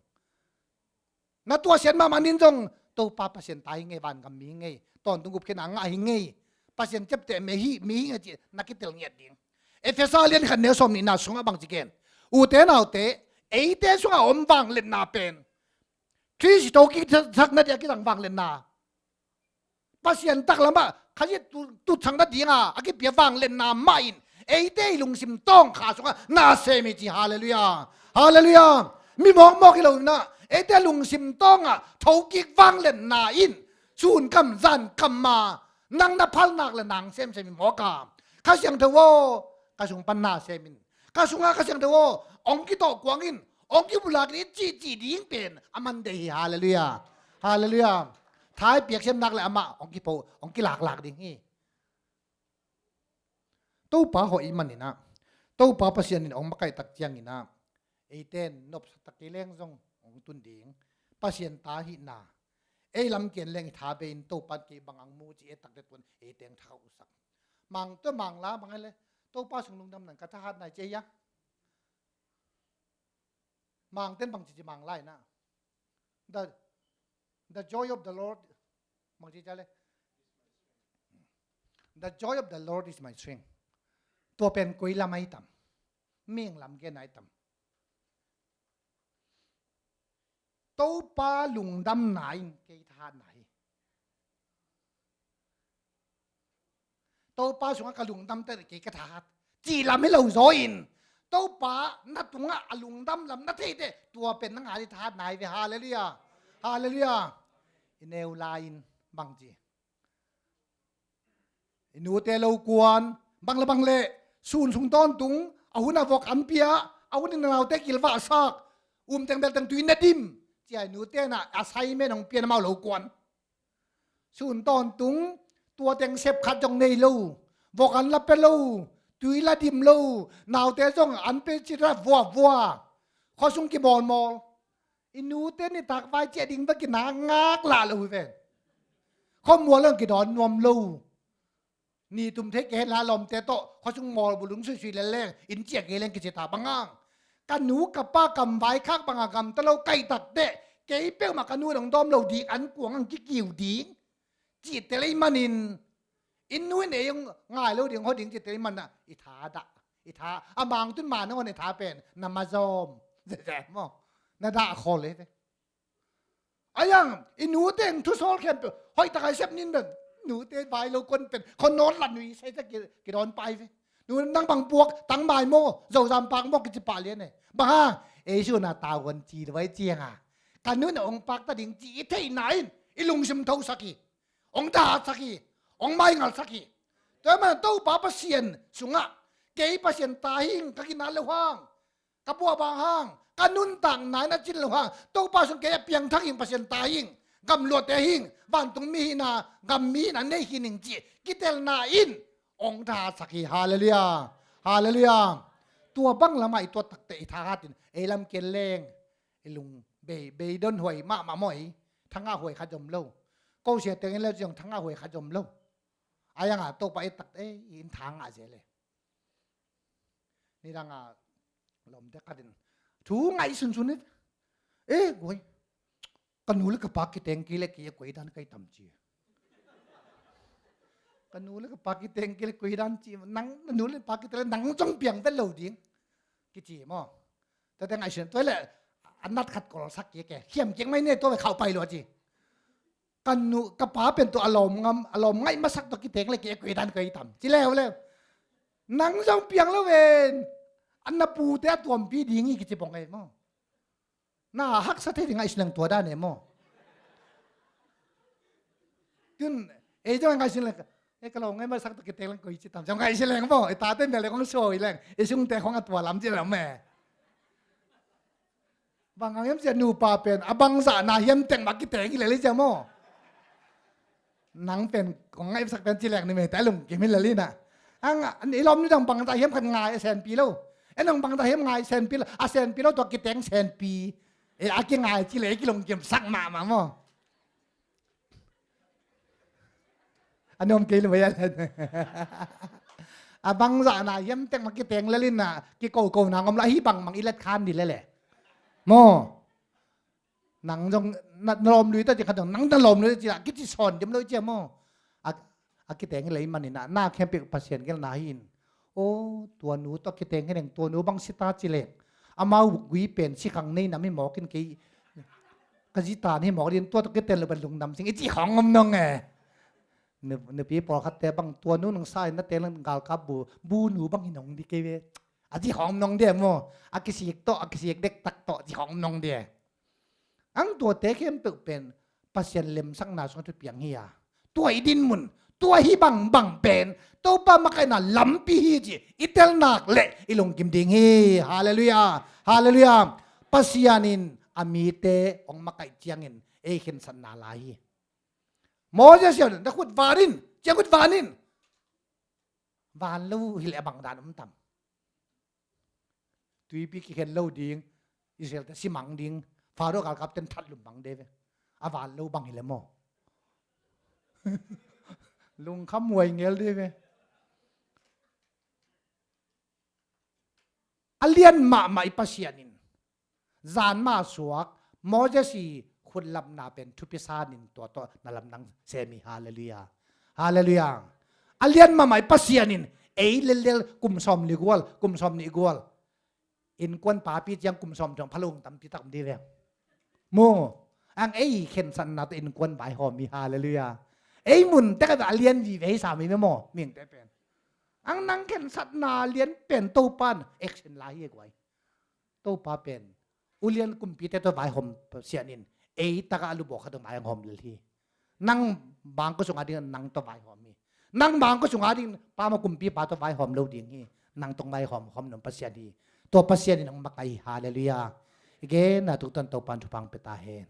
Na tuasiat mahmah nin zong Topa Pasian ta hi ngei, vangam mi hi ngei, tawntung gupkhiatna ngah hi ngei, Pasian ciapteh mi hi, mi hi ngei cih na kitel ngiat ding. Efesa lian khat neu sawm nihna sungah bang ci ken? Ute naute, eite sungah om vangliatna pen Khrist tawh kithakna dia kizang vangliatna. Pasian taklamah Khazih tu, tutsang nadinga a kipia vangliatna mah in eite i lungsim tawng kha sungah na sem hi ci, halleluiah. Halleluiah. Mi mawkmawk hi lo inah eite lungsim tawngah thokik vangliatna in sunkam zankam ma nang na phalnak le nang semsem hi mawk a. Kha Siangtho aw, ka sung pan na sem in. Ka sungah Kha Siangtho aw, ong kitawh kuang in, ong kibulak in i cihcih ding pen a man dei hi, halleluiah. Halleluiah. Thai piaksiamnak le amah ong kipo, ong kilaklak ding hi. Topa hoih i maninah, Topa Pasian in hong makaihtak cianginah, eiten nopsa tak kei leng zong hong tun ding. Pasian ta hihna ei lamken leng i tha bei in Topa in kei bang ang mu ci e takte tuan eiteng thakausak. Mang tua mangla bang le Topa sung lungdam nan ka thahat nai ci e ia. Mangten bang cici mang lai na. The, the joy of the Lord. Bang cici le. The joy of the Lord is my strength. Tua pen koi lam ai tam. Ming lam gen ai tam. Topa lungdamna in kei thahatna hi. Topa sungah ka lungdam teh kei ka thahat. Cih lam hi lo zaw in. Topa na tungah a lungdam lam na thei teh tua pen na ngah i thahatna hi ve. Halleluiah. Halleluiah. I neu lai in bang ci. I nute lo kuan, bang le bang le, sun sung tawntung, a hun a vok an pia, a hun in a naute kilvahsak, umteng belteng tui na dim, cia i nute na assignment hong pia na mau lo kuan. Sun tawntung, tua teng sep khat zong nei lo, vok an la pia lo, tui la dim lo, naute zong an pia ci ra vua vua, khuasung kimawlmawl. I nute nitak vai ciah ding bek kina ngak lah lo hi ven. Khuamual ang kidawn nuam lo. Ni tum thei kei hen la lawmte tawh khuasung mawl bulung suisui lel leng inn ciah kei leng kici ta bang ang. Ka nu ka pa kam vai khak banga gamta lo kaihtak teh kei peuhmah ka nu dong dawm lo ding an kuang ang kikiu ding. Cihte lei manin inn nu in ei hong ngai lo ding hong hawh ding cihte lei manah i tha dah. I tha a mangtun ma nangawn i tha pen na mazawm. Zezeh maw? Na dah khawl ei ve. Ayang i nute in thusawl khempeuh hoih takai sep nin pen nute vai lo kon pen khaw nawt la nui sai ta kidawn pai ve. Nu nang bang puak tang mai maw zozam pak maw kici pah lian e. Bang hang ei suna tauhuan ci lo ai cianga ka nun a ong pak ta ding ci i theihna in i lungsim thosak hi. Ong dasak hi. Ong maingalsak hi. Tua man Topa Pasian sungah kei Pasian ta hing ka kinat lo hang ka buah bang hang ka nuntakna in a cin lo hang Topa sung kei a piangthak hing Pasian ta hing gamluate hing vantung mi hina gam mi hina nei hi ning ci kitelna in ong dasak hi. Halleluiah. Halleluiah. Tua bang lamah i tuat takte i thahatin ei lam ken leng i lung bei bei don huai mahmah maw ei thangah huai khat zom lo. Ko sia tengin le ziong thangah huai khat zom lo. Ayanga Topa i takte ei in thangah zel e. Nidanga lawmte khatin thu ngaih sunsun hi. E guai ka nu le ka pa kiteng kei le kei a kuai dan kai tam ci. Ka nu le ka pa kiteng kei le kuai dan ci nang na nu le pa kiteng le nang zong piang vet lo ding. Kici maw? Tate ngaih sun tua le a nat khat kolsak kei ke hiam keng mai ne tua ve khauh pai lua ci. Ka nu ka pa pen tua a lawm ngam a lawm ngaih masak tua kiteng le kei a kuai dan kai tam ci leu leu. Nang zong piang lo ven. An na pute a tuampi ding hi kici bong ei maw? Na haksa thei ding ngaihsun leng tua dan e maw? Tun ei zong ngaihsun leng e ka lawm ngaih masak tua kiteng leng koi ci tam zong ngaihsun leng maw? I tate mel le kong suau i leng i sungte kong a tua lam ci lam e. Bang ang hiam sia nupa pen a bangzah na hiam teng mah kiteng hi lel hi sia maw? Nang pen kong ngaihsak pen ci leng ni mei ta lungkim hi lel hi na. Ang i lawm ni dang bangzah hiam khat ngai a senpi lo. En ang bangzah hiam ngai senpi lo a senpi lo tua kiteng senpi. E a kingai ci le kilungkim sak mahmah maw? A nuam kei lo a a bangzah na hiam teng mah kiteng lel in na kikokona ngom lo ahi bangmang i let khan di lele. Maw? Nang zong na lawm lui ta ci khat zong nang na lawm lui ta ci la kici sawn dim lo cia maw? A kiteng hi lei maninah na khempeuh Pasian gelna hi in. O tua nu tawh kiteng hi neng tua nu bang sita ci leng amau gui pen sikhang nei nam hi mawkin kei ka zitan hi mawk din tua tawh kiten lo ban lungdam sing i ci khawng om nong e. Nupi pawlkhatte bang tua nu nang sa in na teng lang galkap bu bu nu bang hi nong di kei ve. A ci khawng om nong di e maw? A kisik tawh a kisik dektak tawh ci khawng om nong di e. Ang tuate khempeuh pen Pasian lemsakna sungah thupiang hi a tua i dinmun tua hi bangbang pen Topa makaihna lampi hi ci i telnak leh i lungkim ding hi. Halleluiah. Halleluiah. Pasian in a mite hong makaih ciangin ei khensatna lai hi. Moses in na khut van in ciang khut van in Van lo hileh a bang dan om tam. Tuipi kikhen lo ding, Israel te si mang ding, Pharaoh galkap ten that lum mang de ve. A van lo bang hileh maw. Lungkham huai ngel de ve. A lian mahmah i Pasian in zan mah suak Moses i khutlapna pen thupi sanin tua tawh na lamdang sem hi. Halleluiah. Halleluiah. A lian mahmah i Pasian in ei lellel kum sawm ni gual, kum sawm ni gual. Innkuan papi ciang kum sawm ciang phalung tampi tak om di ve. Mu. Ang ei khensatna tawh innkuan vaihawm hi. Halleluiah. Ei mun tek a lian vive hi sam hi maw, mihingte pen. Ang nang khensatna lian pen Topan action la hi guai. Topa pen ulian kumpite tawh vaihawm Pasian in ei taka a lubawk khat tawh vaihawm lel hi. Nang bangkua sungah ding nang tawh vaihawm hi. Nang bangkua sungah ding pama kumpipa tawh vaihawm lo ding hi. Nang tawh vaihawm khawm nong Pasian hi. Tua Pasian in nang makai hi. Halleluiah. I gen a tuktan Topan thupha pia ta hen.